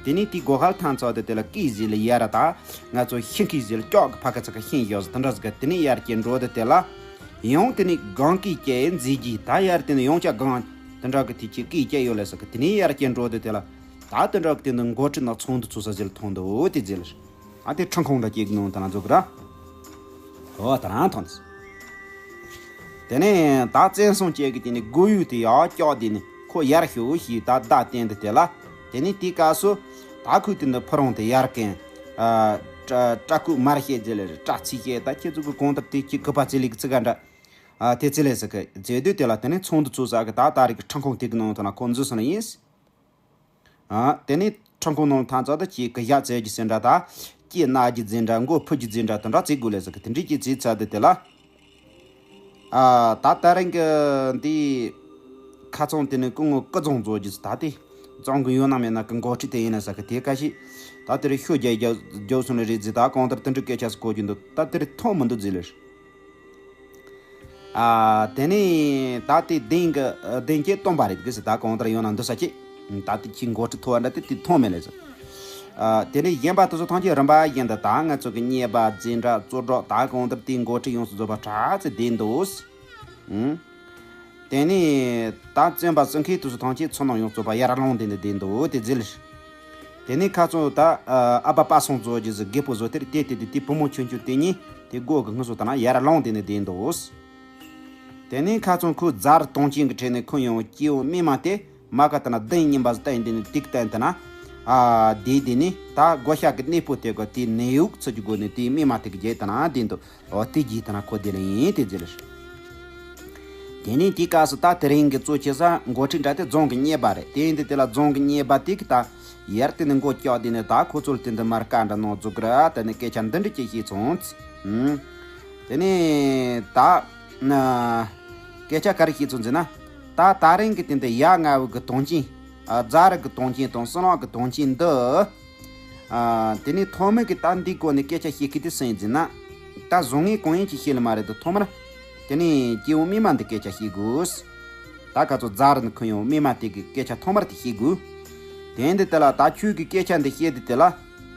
དེ་ནས་དེ་སྒོ་ཁར་ཐང་ཚོ་དེ་དེ་ལ་ཀི་ཟེར་ལ་ཡར་ད་ང་ཚོ་ཤིང་ཀི་ཟེར་ལ་ཀྱོག་གི་ཕ་ཁ་ཚ་ཁ་ཤིང་བཞག་ཟེར་དེ་འདྲ་ཟེར་གི་དེ་ནས་ཡར་གྱི་འགྲོ་དེ་དེ་ལ། ཡང་དེ་ནས་སྒང་ཀི་སྐྱེ་མཛེས་རྒྱུ་ད་ཡར་དེ་ནས་ཡང་ཅག་སྒང་དེ་འདྲ་གི་དེ་ཁྱེད་ཀི་སྐྱེ་ཡོད་ལ་ཟེར་གི་དེ་ནས་ཡར་གྱི་འགྲོ་དེ་དེ་ལ། ད་དེ་འདྲ་གི་དེ་ནས་འགོ་ཁྲིད་ན་ཚོགས་འདུ་ཚོགས་ས་ཟེར་ལ་མཐོང་འདུག་དེ་ཟེར་ལ། ཨ་དེ་ཁྲིམས་ཁང་འདྲ་སྐྱེ་གི་ནང་དེ་ན་འཛུགས་ར། ཨོ་ད་རང་ཐོན། དེ་ནས་ད་བཙན་སྲུང་བཅས་ཀྱི་དེ་ནས་སྒོ་ཡུག་དེ་ཡར་བཀྱགས་དེ་ནས་ཁོ་ཡར་ཤོག་ཞེས་ད་བརྡ་བསྟན་དེ་དེ་ལ། དེ་ནས་དེའི་སྐབས་སུ་ད་ཁོས་དེ་འདི་ཕུ་རུང་དེ་ཡར་གན། ཨ་སྐྲ་སྐྲ་ཁུག་མར་བཤད་ཟེར་ལེ་རེད། སྐྲ་ཚིག་བཤད་ད་ཁྱེད་ཚོ་གི་གང་ལྟར་དེ་ཁྱེད་སྐུད་པ་བཙིར་ལེ་གི་ཚིག་ག་འདྲ། ཨ་དེ་བཙིར་ལེ་ཟེར་གི་མཛད་དུས་དེ་ལ་དེ་ནས་ཚོགས་འདུ་ཚོགས་ས་གི་ད་ད་རེས་ཀྱི་ཁྲིམས་ཁང་དེ་གི་ནང་དུ་ན་ཁོ་འཛུལ་སོང་ནི་ཡིན། ཨ། དེ་ནས་ཁྲིམས་ཁང་ནང་ཐང་ཚ་དུ་ཅིག་གི་ཞག་བཙལ་རྒྱུ་ཟེར་འདྲ་ད། སྐྱེས་ན་རྒྱུ་ཟེར་འདྲ་མགོ་ཕུ་རྒྱུ་ཟེར་འདྲ་དེ་འདྲ་བཙལ་དགོས་ལེ་ཟེར་གི་དེ་འདྲའི་ཅིག་བཙལ་ཚར་དུས་དེ་ལ། ཨ། ད་ད་རིང་གི་འདི་ཁ་ཚང་དེ་ནས་སྐུ་ངོ་སྐུ་རྫོང་རྫོགས་རྒྱུ་ད་དེ་རྫོང་གི་ཡོད་ན་མེད་ན་གི་འགོ་ཁྲིད་དེ་ཡིན་ན་ཟེར་གི་དེ་ཁ་ཤས་ད་དེ་རིང་ཤོད་རྒྱ་རྒྱ་རྒྱ་སོང་ནས་རེད་ཟེར། ད་གང་ལྟར་དེ་འདྲའི་སྐད་ཆ་ཟིག་གོ་རྒྱུ་འདུག་ད་དེ་རིང་མཐོང་མི་འདུག་ཟེར་ལེ། ཨ། དེ་ནས་ད་དེ་བདེན་གི་བདེན་སྐྱེས་སྟོན་པ་རེད་གི་ཟེར། ད་གང་ལྟར་ཡོང་ན་འདི་ས་ཅི། ད་དེ་ཁྱི་འགོ་ཁྲིད་ཐོ་བ་འདྲ་དེ་དེ་མཐོང་མེད་ལེ་ཟེར། ཨ། དེ་ནས་གཞན་པ་དེ་ཚོ་ཐམས་ཅད་རིམ་པ་བཞིན་དུ་ད་ང་ཚོ་གི་གཉེར་པ་འཛིན་གྲྭ་གཙོ་གྲོགས་ད་གང་ལྟར་དེ་འགོ་ཁྲིད་ཡོངས་སུ་རྫོགས་པ་དྲག་ཚེ་བསྡད་འདུག་ཨང་། དེ་ནས་ད་བཙན་པ་སྲུང་མཁན་དེ་ཚོ་ཐམས་ཅད་ཚོ་ནང་ཡོངས་རྫོགས་པ་ཡར་ལོང་དེ་འདི་བསྡད་འདུག་དེ་ཟེར་ལེ། དེ་ནས་ཁ་ཚོན་ད་ཨ་ཨ་པ་པ་སོང་བཟོ་རྒྱུ་ཟིག་རྒད་པོ་བཟོ་དེར་དེ་དེ་དེ་དེ་བུ་མོ་ཆུང་ཆུང་དེ་གཉིས་དེ་སྒོ་གི་ངུ་བཟོ་ད་ན་ཡར་ལོང་དེ་ནས་བསྡད་འདུག་དེ་ནས་ཁ་ཚོན་ཁོས་རྫ་རི་དུང་ཅན་གྱི་ཁྲོད་ནས་ཁོ་ཡོང་སྐྱེ་བོ་སྨིན་མ་དེ་མ་ཀ་ད་ན་གདན་གཉིས་པ་བསྟན་དེ་ནས་ཏིག་བསྟན་དེ་ན། ཨ་དེ་དེ་ནས་ད་སྒོ་ཤ་གི་གནས་པོ་དེ་ག་དེ་ནས་ཡུག་ཚུ་གི་སྒོ་ནས་དེ་སྨིན་མ་དེ་གི་རྒྱལ་ད་ན་བསྟན་འདུག་འོ་དེ་རྒྱུ་དེ་ན་ཁོ་དེ་ལ་ཡིན་དེ་ཟེར། དེ་ནས་དེའི་སྐབས་སུ་ད་དེ་རིང་གི་གཙོ་ཆེ་ས་འགོ་ཁྲིད་འདྲ་དེ་རྫོང་གི་གཉེར་པ་རེད། དེ་ཡིན་དུས་དེ་ལ་རྫོང་གི་གཉེར་པ་དེ་གི་ད་ཡར་དེ་ནས་མགོ་བཀྱག་དེ་ནས་ད་ཁོ་ཚོར་དེ་འདི་མར་བཀའ་འདྲ་གནང་བཅུག་གི་ར། དེ་ནས་སྐད་ཆ་འདི་འདྲ་ཅིག་བཤད་སོང་། ཨུམ། དེ་ནས་ད་ན་སྐད་ཆ་ག་རེ་བཤད་སོང་ཟེར་ན། ད་དེ་རིང་གི་དེ་འདི་ཡ་ང་བོ་གི་དུང་ཅན། ཨ་རྫ་རི་གི་དུང་ཅན་དང་སྲིན་ལག་གི་དུང་ཅན་འདི། ཨ་དེ་ནས་ཐོག་མའི་གི་ད་འདི་སྐོར་ནས་སྐད་ཆ་བཤད་གི་དེ་སེམས་ཟིན་ན། ད་བཟང་ངན་གང་ཡིན་གྱི་བཤད་ལ་མ་རེད་དོ། ཐོག་མར་དེ་ནས་སྐྱེ་བོ་སྨིན་མ་འདི་སྐད་ཆ་བཤད་དགོས། ད་ག་ཚོད་རྫ་རི་ནས་ཁོ་ཡོང་སྨིན་མ་དེ་གི་སྐད་ཆ་ཐོག་མར་དེ་བཤད་དགོས། དེ་འདི་དེ་ལ་ད་ཁྱོད་ཀྱི་སྐད་ཆ་འདི་བཤད་དེ་དེ་ལ་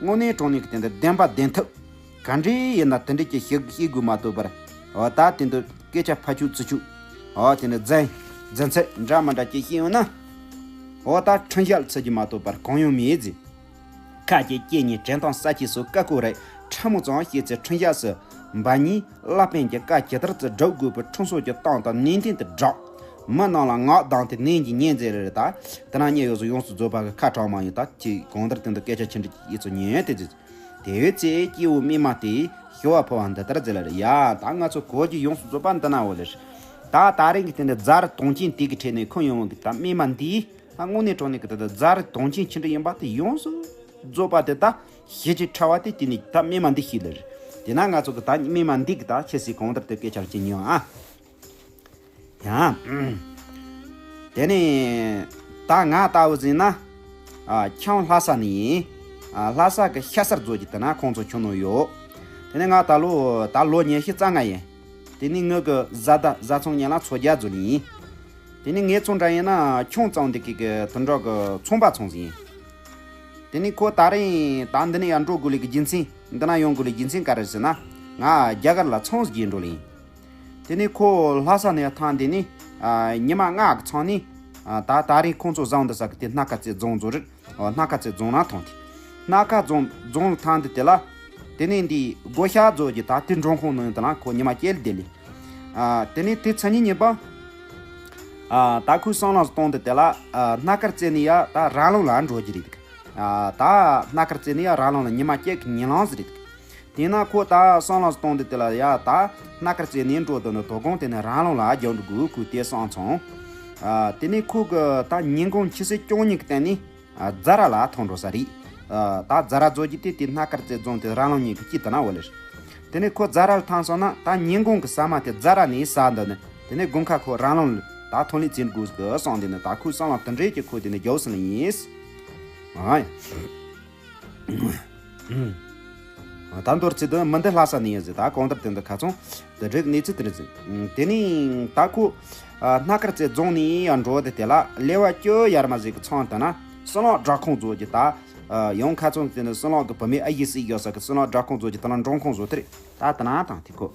དངོས་གནས་དྲང་གནས་ཀྱི་དེ་འདི་བདེན་པ་བདེན་ཐུབ། ག་འདྲས་ཡིན་ན་དེ་འདྲས་ཀྱི་བཤད་བཤད་དགོས་མ་གཏོགས་པར། འོ་ད་དེ་འདི་སྐད་ཆ་ཕ་ཆུ་ཚུ་ཆུ། འོ་དེ་འདི་རྫུན་རྫུན་ཚད་འདྲ་མི་འདྲ་ཅིག་བཤད་ཡོང་ན། འོ་ད་ཁྲིམས་ཞབས་ཚུ་གི་མ་གཏོགས་པར་གང་ཡང་མེད་ཟེར། ཁ་ཅིག་སྐྱེ་ཉིན་དྲན་དང་ས་ཆས་སུ་ཀ་ཀོ་རེད། ཁྲ་མོ་ཙང་བཤད་ཚེ་ཁྲིམས་ཞབས་སུ། འབའ་ཉིན་བླ་དཔོན་གྱི་བཀའ་ཇི་ལྟར་ཚུ་སྒྲུབ་དགོས་པའི་ཁྲིམས་སྲོལ་གྱི་སྟངས་དང་ནན་ཏན་དུ་བསྒྲགས། མི་རྣམས་ལ་ངག་གདངས་ཏེ་ནན་གྱིས་ཉན་མཛད་རེ་རེ་ད། དེ་ན་ཉེ་ཡོད་སུ་ཡོངས་སུ་རྫོགས་པ་གི་ཁ་གྲག་མ་ཡིན་ད་ཅིག་གང་ལྟར་དེ་འདི་སྐད་ཆ་ཆེན་འདྲི་ཡིད་ཚུ་ཉན་དེ་ཟེར། དེ་བས་ཚེ་སྐྱེ་བོ་སྨིན་མ་དེས་ཞུ་བ་ཕུལ་བ་འདི་ལྟར་མཛད་ལ་རེ། ཡ་ད་ང་ཚོ་གོ་རྒྱུ་ཡོངས་སུ་རྫོགས་པ་འདི་ན་འོ་ལེ། ད་དེ་རིང་གི་དེ་འདི་རྫ་རི་དུང་ཅན་དེ་གི་ཁྲོད་ནས་ཁོ་ཡོང་གི་ད་སྨིན་མ་འདི། ད་དངོས་གནས་དྲང་གནས་ཀྱི་ད་ལྟ་རྫ་རི་དུང་ཅན་ཆེན་པོ་ཡིན་པ་དེ་ཡོངས་སུ་རྫོགས་པ་དེ་ད་གཞི་ཆེ་ཕྲ་བ་དེ་དེ་ནས་ད་སྨིན་མ་འདི་ཞིག་ལ་རེད། དེ་ན་ང་ཚོ་གི་ད་སྨིན་མ་འདི་གི་ད་ཆེ་སའི་གང་ལྟར་དེ་སྐད་ཆ་ཅིག་ཉོན་ཨ། ཡང་། དེ་ནས་ད་ང་ལྟ་བུ་ཟིན་ན། ཨ་ཁྱང་ལྷ་ས་ནས་ཡིན། ཨ་ལྷ་ས་གི་ཤ་གསར་རྫོང་གི་དེ་ན་ཁོང་ཚོ་ཆུང་ནོ་ཡོད། དེ་ནས་ང་ད་ལོ་ད་ལོ་ཉི་ཤུ་རྩ་ལྔ་ཡིན། དེ་ནས་ངོས་ཀྱི་བཟའ་ཟླ་བཟའ་ཚང་ཉེ་ལ་ཚོ་རྒྱ་རྫོང་ནས་ཡིན། དེ་ནས་ངའི་ཚོང་འདྲ་ཡིན་ན་ཁྱུང་གཙང་འདི་གི་གི་དུད་འགྲོ་གི་ཚོང་པ་ཚོང་ཟིན། དེ་ནས་ཁོ་ད་རིང་ད་འདི་ནས་ཡར་འགྲོ་དགོས་ལེ་གི་རྒྱུ་མཚན་འདི་ན་ཡོང་དགོས་ལེ་རྒྱུ་མཚན་ག་རེ་ཟེར་ན། ང་རྒྱ་གར་ལ་ཚོང་ཟིག་འགྲོ་ལེ་ཡིན། དེ་ནས་ཁོ་ལྷ་ས་ནས་ཐང་འདི་ནས་ཉི་མ་ལྔ་གི་ཚང་ནས་ད་ད་རིང་ཁོང་ཚོ་བཟང་འདི་ས་གི་དེ་སྣ་ཁ་རྩེ་རྫོང་རྫོང་རེད། སྣ་ཁ་རྩེ་རྫོང་ན་ཐོང་དེ། སྣ་ཁ་རྫོང་རྫོང་ལ་ཐང་འདི་དེ་ལ། དེ་ནས་འདི་སྒོ་ཤ་རྫོང་གི་ད་དེ་འབྲོང་ཁུང་ནང་དེ་ལ་ཁོ་ཉི་མ་སྐྱེལ་བསྡད་ལེ། ཨ་དེ་ནས་དེ་ཚ་ཉིན་ཉིན་པ། ཨ་ད་ཁོས་སང་ལངས་སུ་གཏོང་དུ་དེ་ལ་ཨ་སྣ་དཀར་རྩེ་ནས་ཡ་ད་ར་ལུང་ལ་འགྲོ་རྒྱུ་རེད་འདུག་ཨ་ད་སྣ་དཀར་རྩེ་ནས་ཡ་ར་ལུང་ལ་ཉི་མ་སྐྱེལ་གི་ཉིན་ལངས་སུ་རེད་འདུག་དེས་ན་ཁོ་ད་སང་ལངས་སུ་གཏོང་དུ་དེ་ལ་ཡ་ད་སྣ་དཀར་རྩེ་ནས་འགྲོ་དུ་ནི་དོ་དགོང་དེ་ནས་ར་ལུང་ལ་རྒྱག་འགྲོ་དགོས་ཁོས་དེ་སང་ཚོང་། ཨ་དེ་ནས་ཁོ་གི་ད་ཉིན་གུང་ཆུ་ཚོད་བཅུ་གཉིས་གི་སྟེང་ནས། ཨ་རྫ་ར་ལ་ཐོན་འགྲོ་ས་རེད། ཨ་ད་རྫ་ར་རྫོགས་རྒྱུ་དེ་དེ་སྣ་དཀར་རྩེ་རྫོང་དེ་ར་ལུང་གཉིས་ཀྱི་དཀྱིལ་དུ་ན་འོ་ལེ། དེ་ནས་ཁོ་རྫ་ར་ལ་ཐང་སོང་ན་ད་ཉིན་གུང་གི་ཟ་མ་དེ་རྫ་ར་ནས་ཟ་འདོད་ནས་དེ་ནས་དགོང་ཁ་ཁོ་ར་ལུང་ལ་ད་ཐོན་ལེ་ཚིན་དགོས་གི་སོང་དེ་ནས་ད་ཁོའི་སང་ལ་དུ་འདྲེས་ཀྱི་ཁོ་དེ་ནས་རྒྱོབ་སོང་ལེ་ཡིན། ཨ་ད་མདོར་ཚིག་དུ་མི་འདི་ལྷ་ས་ནས་ཡིན་ཟེར་ད་གང་ལྟར་དེ་འདི་ཁ་ཚོང་དུ་འདྲེས་གནས་ཚུལ་དེ་རེད་ཟེར། དེ་ནས་ད་ཁོ། ཨ་སྣ་དཀར་རྩེ་རྫོང་ནས་ཡང་འགྲོ་དེ་དེ་ལ་ལེ་བ་བཅུ་ཡར་མ་ཟིག་གི་ཚང་དུ་ན་སྲིན་ལག་སྦྲ་ཁང་བཟོ་རྒྱུ་ད། ཨ་ཡང་ཁ་ཚང་དེ་ནི་སྲིན་ལག་གི་བུད་མེད་ཨ་ཡེ་སྲིད་ཡོད་ས་གི་སྲིན་ལག་སྦྲ་ཁང་བཟོ་རྒྱུ་དེ་ལ་འབྲོང་ཁང་བཟོ་དེ་རེད་ད་དེ་ན་དང་དེ་ཁོ།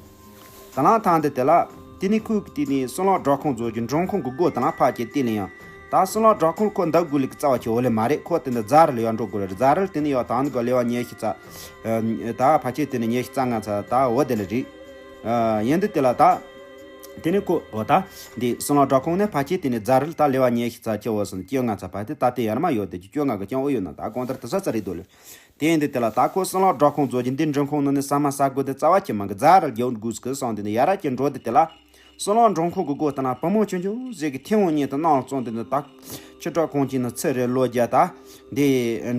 དེ་ལ་ཐང་དེ་དེ་ལ་དེ་ནི་ཁོས་དེ་ནི་སྲིན་ལག་སྦྲ་ཁང་བཟོ་རྒྱུ་འབྲོང་ཁང་གི་སྒོ་དེ་ལ་ཕ་ཁྱེད་དེ་ལ་ཡང་ད་སྲིན་ལག་སྦྲ་ཁང་ཁོ་འདབ་དགོས་ལེ་གི་རྩ་བ་ཁྱེད་འོ་ལེ་མ་རེད་ཁོ་དེ་ནི་རྫ་ར་ལ་ཡང་འགྲོ་དགོས་རེད་རྫ་ར་དེ་ནི་ཡང་དང་གི་ལེ་བ་ཉེ་ཤི་རྩ། ད་ཕ་ཁྱེད་དེ་ནི་ཉེ་ཤི་རྩ་ང་ཚ་ད་འོ་དེ་ལ་རེད། ཡིན་དུས་དེ་ལ་ད། དེ་ནས་ཁོ་འོ་ད། འདི་སྲིན་ལག་སྦྲ་ཁང་ནས་ཕ་ཁྱེད་དེ་ནས་རྫ་རིལ་ད་ལེ་བ་ཉེ་ཤི་ཚ་ཁྱེད་འོ་སོང་ཁྱེད་ང་ཚ་ཕ་དེ་ད་དེ་ཡར་མ་ཡོད་དེ་ཁྱེད་ང་གི་ཀྱང་འོ་ཡོད་ན་ད་གང་ལྟར་དེ་ས་ཚ་རེད་དོ་ལེ། དེ་ཡིན་དུས་དེ་ལ་ད་ཁོ་སྲིན་ལག་སྦྲ་ཁང་བཟོ་རྒྱུ་འདི་འབྲིང་ཁང་ནང་ནས་ཟ་མ་ཟ་དགོས་དེ་རྩ་བ་ཁྱེད་མ་གི་རྫ་རིལ་རྒྱག་དགོས་གི་སོང་དེ་ནས་ཡར་ར་ཁྱེད་འགྲོ་དེ་དེ་ལ། སྲིན་ལག་འབྲིང་ཁང་གི་སྒོ་ལྟ་ན་བུ་མོ་ཆུང་ཆུང་ཟིག་གི་ཐེ་བོང་གཉིས་དེ་ནང་ལ་བཙོང་དེ་ནས་ད། ཆུ་བྲག་ཁོང་ཁྱེད་ནི་ཚེ་རེ་ལོ་བརྒྱ་ད། འདི་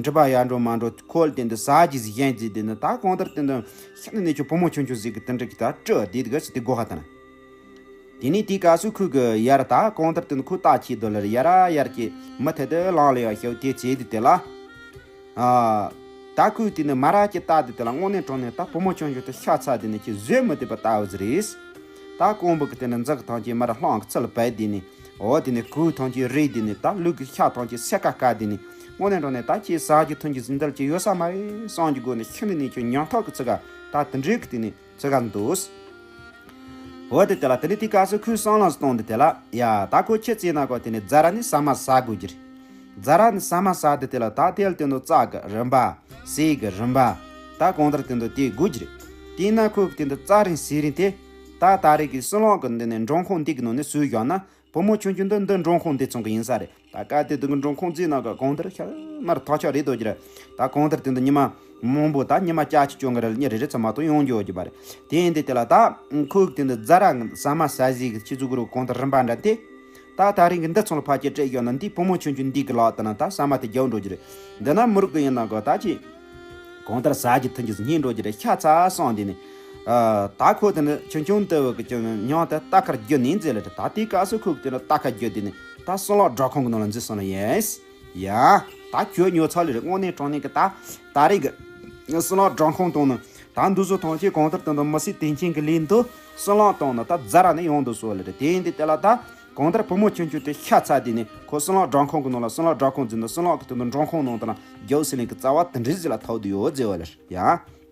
འགྲུལ་པ་ཡར་འགྲོ་མ་འགྲོ་ཁོལ་དེ་འདི་ཟ་རྒྱུ་ཟིག་གཞན་ཟིག་དེ་ནི་ད་གང་ལྟར་དེ་འདི་ཤིན་ཏུ་ནས་ཁྱོད་བུ་མོ་ཆུང་ཆུང་ཟིག་གི་དེ་འདྲ་གི་ད་སྤྲོ་བདེ་དགའ་ཟིག་དེ་སྒོ་ཧ་ད་ན། དེ་ནས་དེའི་སྐབས་སུ་ཁོས་གི་ཡར་ད་གང་ལྟར་དེ་ནི་ཁོ་ལྟ་ཆེ་དོ་ལར་ཡར་ཡར་གྱི་མི་ཐད་དུ་ལང་ལ་ཡང་ཤོག་དེ་ཚེ་དེ་དེ་ལ། ཨ། ད་ཁོས་དེ་ནི་མ་ར་གྱི་ལྟ་དེ་དེ་ལ་དངོས་གནས་དྲང་གནས་ད་བུ་མོ་ཆུང་ཆུང་དེ་ཤ་ཚ་དེ་ནི་ཁྱི་བཟོས་མི་བདེ་པ་ལྟ་བུ་ཟིག་རེད། ད་ཀོང་བུ་གི་དེ་ནི་འཛག་ཐང་གྱི་མར་སློང་གི་ཚུལ་བས་དེ་ནི། འོ་དེ་ནི་གོས་ཐང་གྱི་རེད་དེ་ནི་ད་ལུག་གི་ཤ་ཐང་གྱི་སེ་ཀ་ཀ་དེ་ནི། དངོས་གནས་དྲང་གནས་ད་ཁྱི་ཟ་རྒྱུ་འཐུང་རྒྱུ་ཟིན་དལ་གྱི་ཡོད་ས་མ་རེད་སོང་གྱི་སྒོ་ནི་ཤིན་ཏུ་ནི་ཁྱི་ཉམ་ཐག་གི་ཚི་ག་ད་དེ་འདྲའི་གི་དེ་ནི་ཚི་ག་འདུག་འོ་དེ་དེ་ལ་དེ་ནི་དེའི་སྐབས་སུ་ཁོས་སང་ལངས་སུ་གཏོང་དེ་དེ་ལ་ཡ་ད་ཁོ་ཁྱི་བཙས་ན་གོ་དེ་ནི་རྫ་ར་ནི་ཟ་མ་ཟ་དགོས་ཀྱི་རེད། ཛ་ར་ནི་ཟ་མ་ཟ་དེ་དེ་ལ་ད་དེ་ལ་དེ་ནི་རྩ་གི་རིམ་པ། ཟས་གི་རིམ་པ། ད་གང་ལྟར་དེ་ནི་དེ་དགོས་ཀྱི་རེད། དེས་ན་ཁོ་གི་དེ་ནི་རྩ་རིང་ཟས་རིང་དེ། ད་ད་རེས་ཀྱི་ཟི་ལིང་གི་འདི་ནི་འབྲོང་ཁུང་འདི་གི་ནང་ནས་ཟོས་བཞག་ན། བུ་མོ་ཆུང་ཆུང་འདི་འདི་འབྲོང་ཁུང་འདི་ཚང་གི་ཡིན་ས་རེད། ད་ག་དེ་དུ་གི་འབྲོང་ཁུང་རྩིས་ནང་གི་གང་ལྟར་ཤ་མར་ཐག་ཆོད་རེད་འདུག་ཀྱི་རེད། ད་གང་ལྟར་དེ་འདི་ཉི་མ་མང་པོ་ད་ཉི་མ་བརྒྱ་ཅིག་བཅོ་ལྔ་རེ་ལ་གཉིས་རེ་རེ་ཚང་མ་གཏོགས་ཡོང་རྒྱུ་ཡོད་ཀྱི་མ་རེད། དེ་ཡིན་དུས་དེ་ལ་ད་ཁོ་གི་དེ་འདི་ཛ་ར་ཟ་མ་ཟ་ཟིག་གི་ཁྱི་ཚུ་གི་རུ་གང་ལྟར་རིམ་པ་འདྲ་དེ། ད་ད་རིང་གི་འདི་ཚང་ལ་ཕལ་ཆེར་སྤྲད་ཡོད་ན་འདི་བུ་མོ་ཆུང་ཆུང་འདི་གི་ལག་དེ་ན་ད་ཟ་མ་དེ་རྒྱག་འགྲོ་རྒྱུ་རེད། འདི་ན་མི་རུག་གི་ཡིན་ན་གོ་ད་ཅི། གང་ལྟར་ཟ་རྒྱུ་ཐུན་གྱི་སྙིང་འགྲོ་རྒྱུ་རེད། ཤ་ཚ་སོང་དེ་ནི། ཨ། ད་ཁོ་དེ་ནི་ཆུང་ཆུང་དེ་བ་གི་ཅུང་ཉང་དེ་རྟ་ཁར་རྒྱུ་ནི་མཛེས་ལ་རེད། ད་དེའི་སྐབས་སུ་ཁོ་གི་དེ་ནི་རྟ་ཁར་རྒྱུ་དེ་ནི་ད་སྲིན་ལག་སྦྲང་ཁང་གི་ནང་ལ་འཛུལ་སོང་ལ་ཡིན། ཡ། ད་ཁྱོད་ཉོ་ཚར་ལེ་རེད། དངོས་གནས་དྲང་གནས་གི་ད་ད་རེས་གི་སྲིན་ལག་སྦྲང་ཁང་དང་ནི་ད་འདུ་བཟོ་ཐང་ཆེ་གང་ལྟར་དེ་འདི་མི་སྲིད་དེང་ཆེན་གི་ལས་འདི་སྲིན་ལག་དང་ནི་ད་ཛ་ར་ནི་ཡོང་འདུག་སོ་ལེ་རེད། དེ་ཡིན་དེ་དེ་ལ་ད། གང་ལྟར་བུ་མོ་ཆུང་ཆུང་དེ་ཤ་ཚ་དེ་ནི་ཁོ་སྲིན་ལག་སྦྲང་ཁང་གི་ནང་ལ་སྲིན་ལག་སྦྲང་ཁང་འཛིན་ན་སྲིན་ལག་གི་དེ་ནི་སྦྲང་ཁང་ནང་དུ་ན་རྒྱལ་སྲིད་གླིང་གི་རྩ་བ་དེ་འདྲའི་ཟིག་ལ་ཐོག་དུ་ཡོད་ཟེར་བ་ལ་ཡ།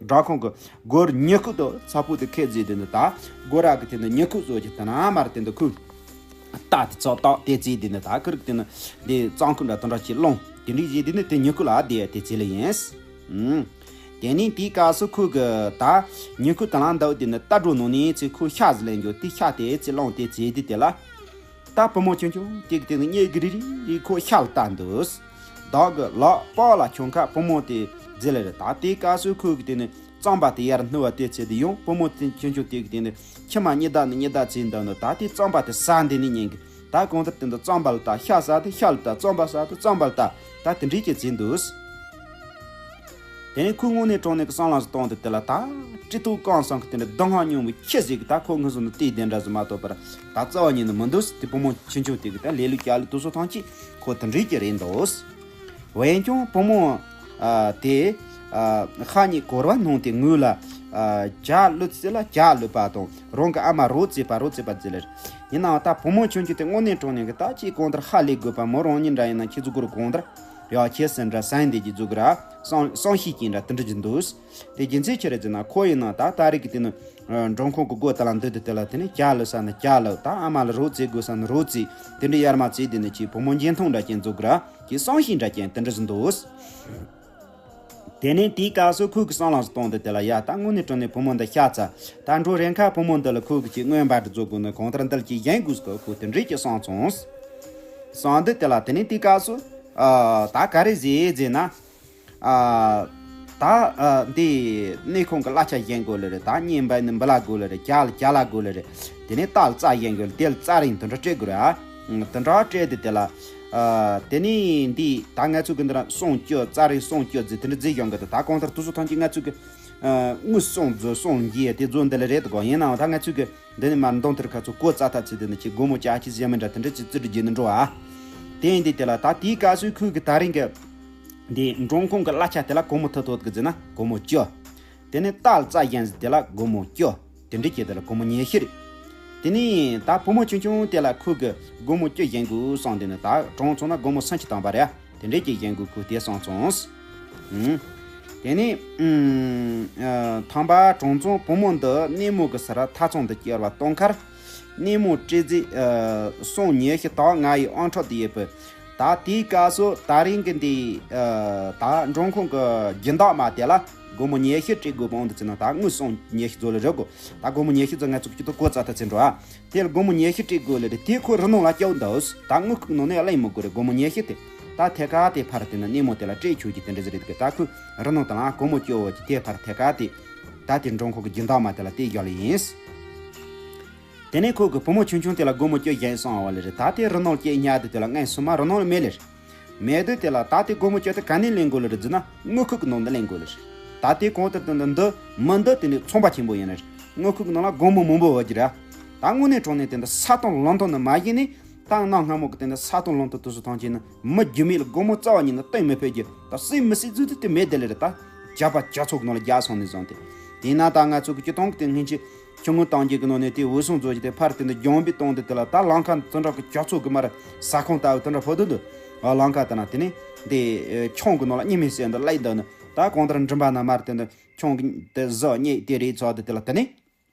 སྦྲང་ཁང་གི་སྒོར་ཉི་ཁུག་དུ་ཚ་ཕུག་དུ་ཁད་རྫས་དེ་ནི་ད་སྒོ་ར་གི་དེ་ནི་ཉི་ཁུག་བཟོ་གི་དེ་ན་མར་དེ་འདི་ཁུག་རྟ་དེ་ཚོ་ཏག་དེ་རྫས་དེ་ནི་ད་ཁུར་གི་དེ་ནི་འདི་གཙང་ཁུག་འདྲ་དེ་འདྲ་ཅིག་སློང་དེ་འདྲའི་རྫས་དེ་ནི་དེ་ཉི་ཁུག་ལ་བསྡད་དེ་རྫས་ལ་ཡིན། ཨུམ། དེ་ནས་དེའི་སྐབས་སུ་ཁོ་གི་ད་ཉི་ཁུག་དང་ལ་འདབ་དེ་ནི་རྟ་སྒྲོ་ནང་ནས་ཚེ་ཁོ་ཤ་ཟིག་ལེན་རྒྱུ་དེ་ཤ་དེ་ཚེ་སློང་དེ་ཚེ་དེ་དེ་ལ། ད་བུ་མོ་ཆུང་ཆུང་དེ་གི་དེ་ནི་གཉིད་གི་རི་རི་ཁོ་ཤ་ལ་ལྟ་འདུག་བདག་གི་ལག་པགས་ལ་ཁྱོང་ཁ་བུ་མོ་དེ་རྫི་ལ་རེད། ད་དེའི་སྐབས་སུ་ཁོ་གི་དེ་ནི་རྩམ་པ་དེ་ཡར་སྣུ་བ་དེ་ཚེ་དེ་ཡོང་བུ་མོ་དེ་ཆུང་ཆུང་དེ་གི་དེ་ནི་ཁྱི་མ་གཉིད་ད་ནི་གཉིད་ད་ཚེ་འདུག་ནི་ད་དེ་རྩམ་པ་དེ་ཟ་འདི་ནི་ཉན་གི་ད་གང་ལྟར་དེ་འདི་རྩམ་པ་ལ་ལྟ། ཤ་ཟ་དེ་ཤ་ལ་ལྟ། རྩམ་པ་ཟ་དེ་རྩམ་པ་ལ་ལྟ། ད་དེ་འདྲའི་ཀྱི་བྱེད་འདུག་དེ་ནས་ཁོས་དངོས་གནས་དྲང་གནས་ཀྱི་བསམ་བློ་ཞིག་བཏང་དུས་དེ་ལ་ད་སྤྲེལ་ཐོག་རྐང་བཟང་གི་དེ་འདྲ་གདོང་ལྷང་སྙོམས་པའི་ཁྱི་ཟིག་གིས་ད་ཁོ་ངུ་ཟོ་ནི་བལྟས་བསྡད་འདྲ་ཟིག་མ་གཏོགས་པར་ད་རྩ་བ་ཉིད་ནས་མི་འདུག་དེ་བུ་མོ་ཆུང་ཆུང་དེ་གིས་ད་ལས་ལུགས་ཀྱ་ལུགས་དུ་སོ་ཐང་ཅིག་ཁོ་དེ་འདྲའི་ཀྱི་རེད་འདུག་འོན་ཀྱང་བུ་མོ་ཨ་དེ་ཨ་ཤ་ཉེ་གོར་བ་སྣང་དེ་ངུས་ལ་ཨ་ཇ་བླུད་ཟེར་ལ་ཇ་བླུད་པ་དང་རང་གི་ཨ་མ་རོ་བཙས་པ་རོ་བཙས་པ་ཟེར་ལ་རེད། ཡིན་ནའང་ད་བུ་མོ་ཆུང་ཆུང་དེ་དངོས་གནས་དྲང་གནས་ཀྱི་ད་ཅིག་གང་ལྟར་ཧ་ལས་དགོས་པ་མོ་རང་ཉིད་འདྲ་ཡིན་ན་ཁྱེད་ཚོ་གུ་རུ་གང་ལྟར་ཡ་ཁྱེད་སེམས་འདྲ་སེམས་བདེ་གི་འཛུགས་ར་བསམ་བསམ་ཤེས་ཀྱིན་འདྲ་དེ་འདྲ་གྱི་འདུག་དེ་རྒྱུ་མཚན་ཅི་རེད་ཟེར་ན་ཁོ་ཡིན་ན་ད་ད་རེས་ཀྱི་དེ་ནི་འབྲོང་ཁུང་གི་སྒོ་དེ་ལ་འདུག་དེ་དེ་ལ་དེ་ནི་ཇ་བླུད་ས་ནི་ཇ་བླུད། ད་ཨ་མ་ལ་རོ་བཙས་དགོས་ས་ནི་རོ་བཙས། དེ་འདྲ་ཡར་མ་བཙས་དེ་ནི་ཅིག་བུ་མོ་འཇོན་ཐང་འདྲ་ཅན་འཛུགས་ར་ཅིག་བསམ་ཤེས་འདྲ་ཅན་དེ་འདྲ་ཟིག་འདུག་དེ་ནས་དེའི་སྐབས་སུ་ཁོ་གི་བསམ་བློ་ཞིག་བཏང་དུས་དེ་ལ་ཡ་ད་དངོས་གནས་དྲང་གནས་བུ་མོ་འདི་ཤ་ཚ། ད་འགྲོ་རན་ཁ་བུ་མོ་འདི་ལ་ཁོ་གི་ཅིག་རྔོན་པ་འདི་བཟོ་དགོས་ནི་གང་ལྟར་འདི་ལ་ཅིག་གཞན་དགོས་སྐོར་ཁོ་དེ་འདྲའི་ཅིག་བསམ་སོང་། བསམ་དུས་དེ་ལ་དེ་ནས་དེའི་སྐབས་སུ་ཨ་ད་ག་རེ་ཟེར་ཟེར་ན། ཨ་ད་ཨ་འདི་གནས་ཁང་གི་གླ་ཆ་གཞན་དགོས་ལེ་རེད། ད་གཉེན་འབའ་ནི་འབུ་ལ་དགོས་ལེ་རེད། ཇ་ལ་ཇ་ལ་དགོས་ལེ་རེད། དེ་ནས་རྟ་ལ་རྩྭ་གཞན་དགོས་ལེ་དེ་ལ་རྩྭ་རིང་དུ་འགྲོ་སྤྲད་དགོས་རེད་ཨ། དུ་འགྲོ་སྤྲད་དེ་དེ་ལ། ཨ་དེ་ནས་འདི་ད་ང་ཚོ་གི་འདི་ར་སོང་སྐྱོ་རྩྭ་རིང་སོང་སྐྱོ་རྫི་དེ་འདྲ་རྫི་གཞུང་གི་དེ་ད་གང་ལྟར་དུ་སོ་ཐང་གི་ང་ཚོ་གི་ཨ་དངུལ་སོང་རྫི་སོང་འགྱིས་དེ་རྫོ་འདི་ལ་རེད་དགོ། ཡིན་ནའང་ད་ང་ཚོ་གི་འདི་ནས་མར་འདོན་ཐུར་ཁ་ཚོ་གོ་རྩ་ཐ་ཚི་དེ་ནི་ཅི་སྒོར་མོ་ཅག་ཅི་ཟེར་མི་འདྲ་དེ་འདྲ་ཅི་ཙི་དྲི་རྒྱུ་ནི་འགྲོ་ཨ། དེ་ཡིན་དེ་དེ་ལ་ད་དེའི་སྐབས་སུ་ཁོས་གི་ད་རིང་གི་འདི་འབྲོང་ཁུང་གི་གླ་ཆ་དེ་ལ་སྒོར་མོ་ཐུ་ཐོད་གི་རྫི་ན་སྒོར་མོ་སྐྱོ། དེ་ནས་རྟ་ལ་རྩྭ་གཞན་ཟིག་དེ་ལ་སྒོར་མོ་སྐྱོ། དེ་འདྲའི་ཀྱི་དེ་ལ་སྒོར་མོ་ཉི་ཤུ་རེད། དེ་ནས་ད་བུ་མོ་ཆུང་ཆུང་དེ་ལ་ཁོས་གི་སྒོར་མོ་སྐྱོ་གཞན་དགོས་བསམ་དེ་ནི་ད་གྲངས་ཚང་ན་སྒོར་མོ་སུམ་ཅུ་ཐམ་པ་རེད། དེ་འདྲའི་ཀྱི་གཞན་དགོས་ཁོས་དེ་བསམ་སོང་། ཨུམ། དེ་ནས་ཨུམ་ཨ་ཐམ་པ་གྲངས་ཚང་བུ་མོ་འདི་གནས་མོ་གི་སར་ཐ་ཚང་དུ་བསྐྱལ་བ་གཏོང་ཁར། གནས་མོ་སྤྲད་རྫས་ཨ་སོང་ཉི་ཤུ་དང་ང་ཡི་ཨང་ཁྲག་དེ་ཡོད་པའི། ད་དེའི་སྐབས་སུ་ད་རིང་གི་འདི་ཨ་ད་འབྲོང་ཁུང་གི་སྦྱིན་བདག་མ་དེ་ལ་སྒོར་མོ་ཉི་ཤུ་སྤྲད་དགོས་པ་འོང་དུ་ཚེ་ན་ད་དངུལ་སོང་ཉི་ཤུ་ཚོ་ལ་རག་གོ། ད་སྒོར་མོ་ཉི་ཤུ་ཚོ་ང་ཚོ་གི་ཁྱི་ཏོ་གོ་ཙ་ད་ཚེ་འགྲོ་ཨ། དེ་ལ་སྒོར་མོ་ཉི་ཤུ་སྤྲད་དགོས་ལ་རེད། དེ་ཁོ་རི་ནང་ལ་སྐྱོ་འདུག་ད་དངུལ་ཁུག་ནང་ནས་གླེང་མི་དགོས་རེད། སྒོར་མོ་ཉི་ཤུ་དེ་ད་ཐད་ཀ་དེ་ཕར་དེ་ན་གནས་མོ་དེ་ལ་སྤྲད་ཆོག་གི་དེ་འདྲ་ཟིག་རེད་གི། ད་ཁོས་རི་ནང་དེ་ལ་སྒོར་མོ་སྐྱོ་བོ་གི་དེ་ཕར་ཐད་ཀ་དེ་ད་དེ་འབྲོང་ཁུང་གི་སྦྱིན་བདག་མ་དེ་ལ་དེ་བཞག་ལ་ཡིན། དེ་ནས་ཁོ་གི་བུ་མོ་ཆུང་ཆུང་དེ་ལ་སྒོར་མོ་བཅུ་གཞན་སོང་བ་ལེ་རེད། ད་དེ་རི་ནང་སྐྱེས་ཉག་དེ་དེ་ལ་ངན་སོང་མ་རི་ནང་ལ་མེད་ལེ་རེད། མེད་དུས་དེ་ལ་ད་དེ་སྒོར་མོ་བཅུ་དེ་ག་ནས་ལེན་དགོས་ལེ་རེད་ཟེར་ན་དངུལ་ཁུག་གི་ནང་ནས་ལེན་དགོས་ལེ་རེད། ད་དེ་གང་ལྟར་དེ་འདི་འདི་མི་འདི་དེ་ནས་ཚོང་པ་ཆེན་པོ་ཡིན་ལེ་རེད། དངུལ་ཁུག་གི་ནང་ལ་སྒོར་མོ་མང་པོ་ཡོད་ཀྱི་རེད། ད་དངོས་གནས་དྲང་གནས་དེ་འདི་ས་དང་ལམ་དང་ནི་མ་གཞི་ནས་ད་གནའ་སྔ་མོ་གི་དེ་འདི་ས་དང་ལམ་དང་དུ་སུ་ཐང་ཆེན་ནི་མི་རྒྱུ་མེད་ལ་སྒོར་མོ་རྩ་བ་ཉིད་ནས་སྟོན་མི་ཕོད་ཀྱི་ད་སྲིད་མི་སྲིད་ཚུལ་དེ་དེ་མེད་དེ་ལེ་རེད། ད་རྒྱ་པ་རྒྱ་ཚོགས་གི་ནང་ལ་རྒྱ་སོང་ནས་བཟུང་སྟེ་དེས་ན་ད་ང་ཚོ་གི་སྤྱི་སྟངས་ཀྱི་དེ་སྔན་ཆད། ཆུང་ངུ་བཏང་རྒྱུ་གི་ནང་ནས་དེ་འོད་སྲུང་མཛོད་ཀྱི་དེ་ཕར་དེ་འདི་ལྗོངས་པའི་སྟོང་དེ་དེ་ལ་ད་ལམ་ཁ་དེ་འདྲ་གི་ཇ་ཚོགས་གི་མར་ས་ཁོངས་ལྟ་བུ་དེ་འདྲ་ཕོ་དུ་འདུག་ཨ་ལམ་ཁ་དེ་ན་དེ་ནས་དེ་ཆང་གི་ནང་ལ་གཉིད་མི་སད་འདི་ལེགས་འདུག་ནི་ད་གང་ལྟར་མགྲིན་པ་ན་མར་དེ་འདི་ཆང་གི་དེ་བཟོ་གཉིད་དེ་རེད་ཚོགས་དེ་དེ་ལ་དེ་ནས་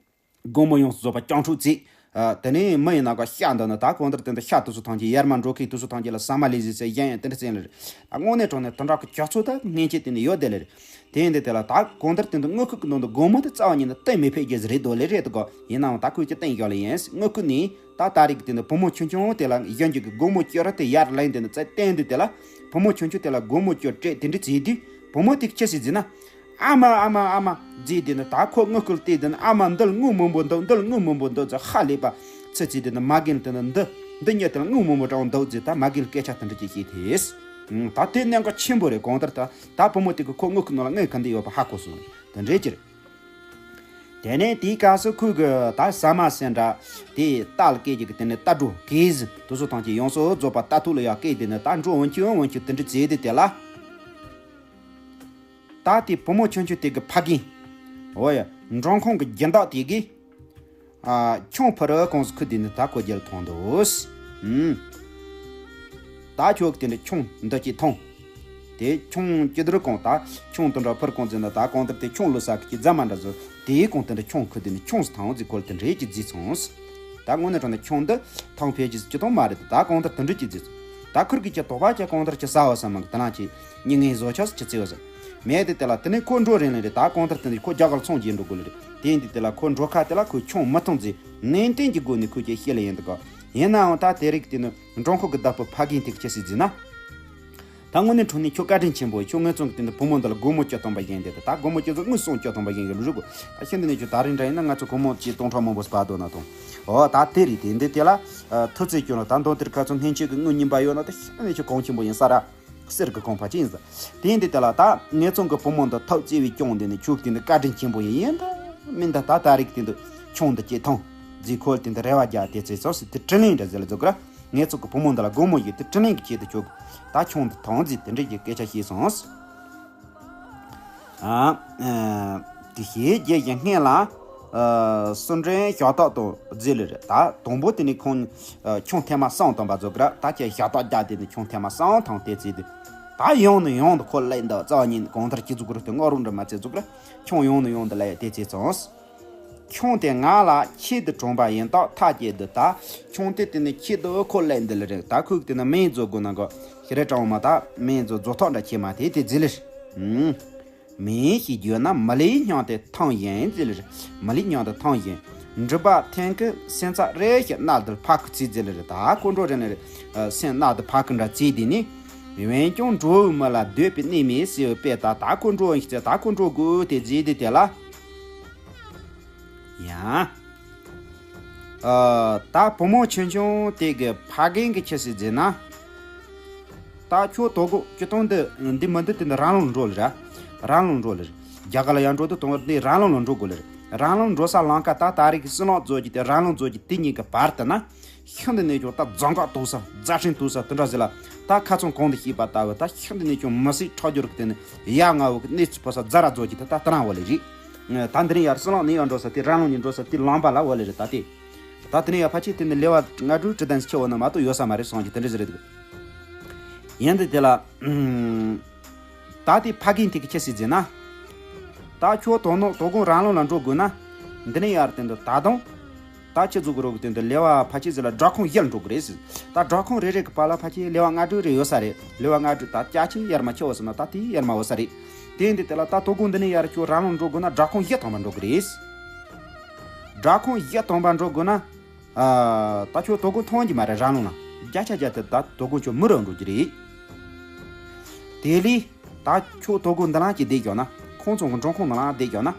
སྒོར་མོ་ཡོངས་སུ་རྫོགས་པ་སྤྱང་ཕྲུག་བརྩིས། ཨ། དེ་ནས་མི་ཡིན་ན་ག་ཤ་འདི་ནི་ད་གང་ལྟར་དེ་འདི་ཤ་དུ་སུ་ཐང་གི་ཡར་མ་འགྲོ་ཁའི་དུ་སུ་ཐང་གི་ལ་ཟ་མ་ལས་ཟིན་ཟེར་གཞན་ཡང་དེ་འདྲ་ཟེར་ལེ་རེད། ད་དངོས་གནས་དྲང་གནས་དེ་འདྲ་གི་ཁྱོད་ཚོ་ད་སྔན་ཆད་དེ་ནས་ཡོད་དེ་ལེ་རེད། དེ་ཡིན་དེ་དེ་ལ་ད་གང་ལྟར་དེ་འདི་དངུལ་ཁུག་གི་ནང་དུ་སྒོར་མོ་དེ་རྩ་བ་ཉིད་ནས་གཏན་མི་ཕེབས་རྒྱུ་ཟིག་རེད་དོ་ལེ་རེད་དོ་གོ། ཡིན་ནའང་ད་ཁོས་ཀྱི་གཏན་བཞག་ལེ་ཡིན། དངུལ་ཁུག་ནས་ད་ད་རེས་ཀྱི་དེ་འདི་བུ་མོ་ཆུང་ཆུང་དེ་ལ་གཞན་གྱི་གི་སྒོར་མོ་བཅུ་ར་དེ་ཡར་ལེན་དེ་ནི་རྩ་བཏན་དེ་དེ་ལ་བུ་མོ་ཆུང་ཆུང་དེ་ལ་སྒོར་མོ་བཅུ་སྤྲད་དེ་འདྲ་བྱས་དུས་བུ་མོ་དེ་ཁྱི་སྲིད་ཟིན་ན། ཨ་མ་ཨ་མ་ཨ་མ། རྫས་དེ་ནི་ད་ཁོ་དངུལ་ཁུག་སྟེ་དེ་ནི་ཨ་མ་འདི་ལ་དངུལ་མང་པོ་འདུག་འདི་ལ་དངུལ་མང་པོ་འདུག་ཟེར་ཧ་ལས་པ། ཚི་ཚི་དེ་ནི་མ་རྒན་དེ་ནི་འདི་འདི་གཉིས་དེ་ལ་དངུལ་མང་པོ་དྲང་འདུག་ཟེར་ད་མ་རྒན་སྐད་ཆ་དེ་འདྲ་ཅིག་བཤད་དེས། ད་དེ་གནད་འགག་ཆེན་པོ་རེད། གང་ལྟར་ད་ད་བུ་མོ་དེ་གི་ཁོ་དངུལ་ཁུག་ནང་ལ་དངུལ་ག་འདི་ཡོད་པ་ཧ་གོ་སོང་། དེ་འདྲའི་ཕྱིར། དེ་ནས་དེའི་སྐབས་སུ་ཁོས་གི་ད་ཟ་མ་ཟེར་འདྲ་དེ་ལྟ་ལ་སྐད་ཅིག་གི་དེ་ནས་ལྟ་འགྲོ་གིས་དུ་སུ་ཐང་གི་ཡོངས་སུ་རྫོགས་པ་ལྟ་ཐུག་ལ་ཡ་སྐད་དེ་ནི་ད་འགྲོ་འོན་ཁྱོད་འོན་ཁྱོད་དེ་འདྲ་བྱས་དེ་དེ་ལ། ད་དེ་བུ་མོ་ཆུང་ཆུང་དེ་གི་ཕ་རྒན། འོ་ཡ། འབྲོང་ཁུང་གི་སྦྱིན་བདག་དེ་གིས། ཨ། ཆུང་ཕུ་རུ་གོང་སུ་ཁུ་དེ་ནི་ད་ཁོ་རྒྱལ་ཐོང་འདུག་ཨུམ། ད་ཁྱོད་ཀྱི་དེ་འདྲ་ཆུང་འདི་ཅི་ཐོང་། དེ་ཆུང་ཅི་དུར་གོང་ད་ཆུང་དུ་འདྲ་ཕུར་གོང་ཟེར་ན་ད་གོང་ལྟར་དེ་ཆུང་ལོ་ས་ཀི་ཅི་རྫ་མ་འདྲ་ཟོ། དེའི་གོང་དེ་འདྲ་ཆུང་ཁུ་དེ་ནི་ཆུང་སུ་ཐང་ཟིག་ཁོལ་དེ་འདྲའི་ཅི་རྫི་སོང་། ད་དངོས་གནས་དྲང་ནས་ཆུང་འདི་ཐང་ཕལ་ཆེར་ཅི་ཐོང་མ་རེད། ད་གོང་ལྟར་དེ་འདྲ་ཅི་རྫི་སོང་། ད་ཁུར་གི་ཅི་དོག་པ་ཅི་གོང་ལྟར་ཅི་ཟ་བ་ས་མ་གི་ད་ལང་ཅི་ཉི་ངེ་བཟོ་ཆགས་སུ་ཅི་བརྩི་བ་ཟ། མེད་དེ་དེ་ལ་དེ་ནས་ཁོ་འགྲོ་རན་ལེ་རེད། ད་གོང་ལྟར་དེ་འདྲ་ཁོ་རྒྱ་གར་ཚོང་རྒྱས་འགྲོ་དགོས་ལེ་རེད། དེ་ཡིན་དུས་དེ་ལ་ཁོ་འགྲོ་ཁ་དེ་ལ་ཁོས་ཆུང་མི་ཐང་ཟིག་ནན་ཏན་གྱི་སྒོ་ནས་ཁོས་ཀྱི་བཤད་ལེ་ཡིན་དུ་གོ། ཡིན་ནའང་ད་དེ་རིགས་དེ་ནི་འབྲོང་ཁུག་གི་བདག་པོ་ཕ་རྒན་དེ་གི་ཅི་སྲིད་ཟིན་ན། ད་དངོས་གནས་དྲང་གནས་ཁྱོད་བཀའ་དྲིན་ཆེན་པོ། ཁྱོད་ངེད་ཚང་གི་དེ་འདི་བུ་མོ་འདི་ལ་སྒོར་མོ་བཅུ་སྟོང་པ་བཞེངས་ཏེ། ད་སྒོར་མོ་ཁྱོད་ཚོ་དངུལ་སུམ་བཅུ་སྟོང་པ་བཞེངས་གི་ལུ་རུ་གོ། ད་ཤིན་ཏུ་ནས་ཁྱོད་ད་རིང་འདྲ་ཡིན་ན་ང་ཚོ་སྒོར་མོ་ཅི་སྟོང་ཕྲག་མང་པོ་སྤར་འདུག་ན་དང་། ཨོ་ད་དེ་རེད། དེ་འདི་དེ་ལ་ཐུགས་རྗེ་ཆེ་ན་ད་མདོ་དེར་ཁ་ཚོ་སྔན་ཆད་ཀྱི་དངུལ་རྙིང་པ་ཡོད་ན་ད་ཤིན་ཏུ་ནས་ཁྱོད་གོང་ཆེན་པོ་ཡིན་ས་ར། གསེར་གི་གོང་ཕ་ཅི་ཡིན་ས། དེ་འདི་དེ་ལ་ད་ངེད་ཚང་གི་བུ་མོ་འདི་ཐོབ་བརྩེ་བའི་སྐྱོང་དེ་ནི་ཁྱོད་དེ་འདི་བཀའ་དྲིན་ཆེན་པོ་ཡིན། ཡིན་ད་མིན་ད་ད་ད་རིགས་དེ་འདི་ཆུང་འདི་ཅི་ཐང་ཟིག་ཁོལ་དེ་འདི་རེ་བ་རྒྱ་དེ་ཚེ་ཚོ་སི་དེ་དྲིན་ལན་འདྲ་ཟེར་ལ་འཛུགས་ར། ངེད་ཚོ་གི་བུ་མོ་འདི་ལ་སྒོར་མོ་ཡོད་དེ་དྲིན་ལན་གྱི་ཆེད་དུ་ཁྱོད་ད་ཆུང་འདི་ཐང་ཟིག་དེ་འདྲ་གི་སྐད་ཆ་བཤད་སོང་། ཨ། དེ་ཞེས་རྒྱལ་ཞིང་སྔན་ལ། ཨ། སུ་འདྲེན་ཞག་ཐག་དང་རྫི་ལི་རེད། ད་དང་པོ་དེ་ནི་ཁོང་ཆུང་ཐེངས་མ་སང་བཏང་པ་བཟོ་གི་ར། ད་ཁྱེད་ཞག་ཐག་རྒྱག་དེ་ནི་ཆུང་ཐེངས་མ་སང་ཐང་དེ་ཚེ་དེ། ད་ཡང་ནས་ཡང་དུ་ཁོ་ལེན་འདུག་རྩ་བ་ཉིད་གང་ལྟར་ཅི་ཟུག་རུ་དེ་སྔ་རུ་འདྲ་མ་ཚེ་ཟུག་ར། ཆུང་ཡང་ནས་ཡང་དུ་ལེན་དེ་ཚེ་ཚང་། ཁྱོད་དེ་ང་ལ་ཁྱེད་དུ་གྲོངས་པ་ཡིན་སྟབས་ཐག་བཅད་དུ་ད། ཁྱོད་དེ་དེ་ནི་ཁྱེད་དུ་ཁོ་ལེན་འདི་ལ་རེད། ད་ཁོས་དེ་ནི་སྨན་བཟོ་དགོས་ན་གོ། ཞི་རེ་གྲང་མ་ད་སྨན་བཟོ་བཟོ་ཐག་འདྲ་ཁྱེད་མ་དེ་དེ་རྫི་ལི། ཨུམ། མི་ཡིན་ཞེས་བརྗོད་ན་མི་ལུས་སྙིང་དེ་ཐང་ཡིན་ཟེར་ལེ་རེད། མི་ལུས་སྙིང་དེ་ཐང་ཡིན། འགྲུལ་པ་ཐེངས་ཀྱི་སེམས་ཚ་རེ་ཞིག་གནག་དུ་ཕ་གི་ཚིག་ཟེར་ལེ་རེད། ད་ཁོ་འགྲོ་རེ་ལེ་རེད། སེམས་གནག་དུ་ཕ་གི་འདྲ་ཚིག་དེ་ནི། འོན་ཀྱང་འགྲོ་བའི་མི་ལ་སྡོད་པའི་གནས་མེད་ཟེར་བའི་དཔེ་ལྟར་ད་ཁོ་འགྲོ་ཡིན་ཟེར། ད་ཁོ་འགྲོ་དགོས་དེ་ཟེར་དེ་དེ་ལ། ཡང་། ཨ། ད་བུ་མོ་ཆུང་ཆུང་དེ་གི་ཕ་རྒན་གི་ཁྱི་སྲིད་ཟེར་ན། ད་ཁྱོད་དོ་དགོང་སྤྱི་སྟོང་འདི་འདི་མི་འདི་དེ་འདི་རང་ལུང་འགྲོ་ལེ་ར། རང་ལུང་འགྲོ་ལེ་ར། རྒྱ་གར་ལ་ཡང་འགྲོ་དུས་དང་འདི་རང་ལུང་ལ་འགྲོ་དགོས་ལེ་ར། རང་ལུང་འགྲོ་ས་ལམ་ཁ་ད་ད་རེས་ཀྱི་སྲིད་ལམ་རྫོགས་ཀྱི་དེ་རང་ལུང་རྫོགས་ཀྱི་དེ་གཉིས་ཀྱི་བར་དུ་ན། ཤིན་ཏུ་ནས་ཀྱང་ད་རྫ་འགག་དུག་ས་རྫ་ཕྲན་དུག་ས་དེ་འདྲ་ཟེར་ལ། ད་ཁ་ཚང་གོང་དུ་བཤད་པ་ལྟ་བུ་ད་ཤིན་ཏུ་ནས་ཀྱང་མི་སྲིད་ཁྲག་སྦྱོར་གྱི་དེ་ནི་ཡ་ང་བོ་གི་གནས་ཚུལ་ཕོ་ས་རྫ་ར་རྫོགས་ཀྱི་དེ་ད་ད་རང་བ་ལེ་རེད། ད་འདི་ནས་ཡར་སྲིད་ལམ་ནས་ཡར་འགྲོ་ས་དེ་རང་ལུང་ནས་འགྲོ་ས་དེ་ལམ་པ་ལ་བ་ལེ་རེད། ད་དེ། ད་དེ་ནས་ཡར་ཕལ་ཆེར་དེ་ནི་ལེ་བ་ལྔ་དྲུག་བྲི་དན་ཆེ་བ་ན་མ་གཏོགས་ཡོད་ས་མ་རེད་སོང་གི་དེ་འདྲ་ཟེར་རེད་འདུག་ཡིན་དུས་དེ་ལ། ད་དེ་ཕ་རྒན་དེ་གི་ཁྱི་སྲིད་ཟེར་ན། ད་ཁྱོད་དོ་ནོ་དོ་དགོང་རང་ལུང་ལ་འགྲོ་དགོས་ན། འདི་ནས་ཡར་དེ་འདུག་ད་དུང་། ད་ཁྱི་ཟུག་རོགས་དེ་འདུག་ལེ་བ་ཕལ་ཆེར་ཟེར་ལ་སྦྲག་ཁང་བཞི་ལ་འགྲོ་དགོས་རེད་ཟེར། ད་སྦྲག་ཁང་རེ་རེ་གི་བར་ལ་ཕལ་ཆེར་ལེ་བ་ལྔ་དྲུག་རེ་ཡོད་ས་རེད། ལེ་བ་ལྔ་དྲུག་ད་ཅག་ཆེ་ཡར་མ་ཆེ་བ་ཟེར་ན་ད་དེ་ཡར་མ་བ་ས་རེད། དེ་འདི་དེ་ལ་ད་དོ་དགོང་འདི་ནས་ཡར་ཁྱོད་རང་ལུང་འགྲོ་དགོས་ན་སྦྲག་ཁང་བཞི་ཐམ་པ་འགྲོ་དགོས་རེད། སྦྲག་ཁང་བཞི་ཐམ་པ་འགྲོ་དགོས་ན། ཨ། ད་ཁྱོད་དོ་དགོང་ཐོན་གྱི་མ་རེད་རང་ལུང་ལ། བརྒྱ་ཆ་བརྒྱ་དེ་ད་དོ་དགོང་ཁྱོད་མི་རུ་འགྲོ་གི་རེད། དེ་ལས། ད་ཁྱོད་དོ་དགོང་འདི་ལང་གི་བསྡད་ཀྱང་ན། ཁོང་ཚོ་གི་འབྲོང་ཁང་ནང་ལ་བསྡད་ཀྱང་ན།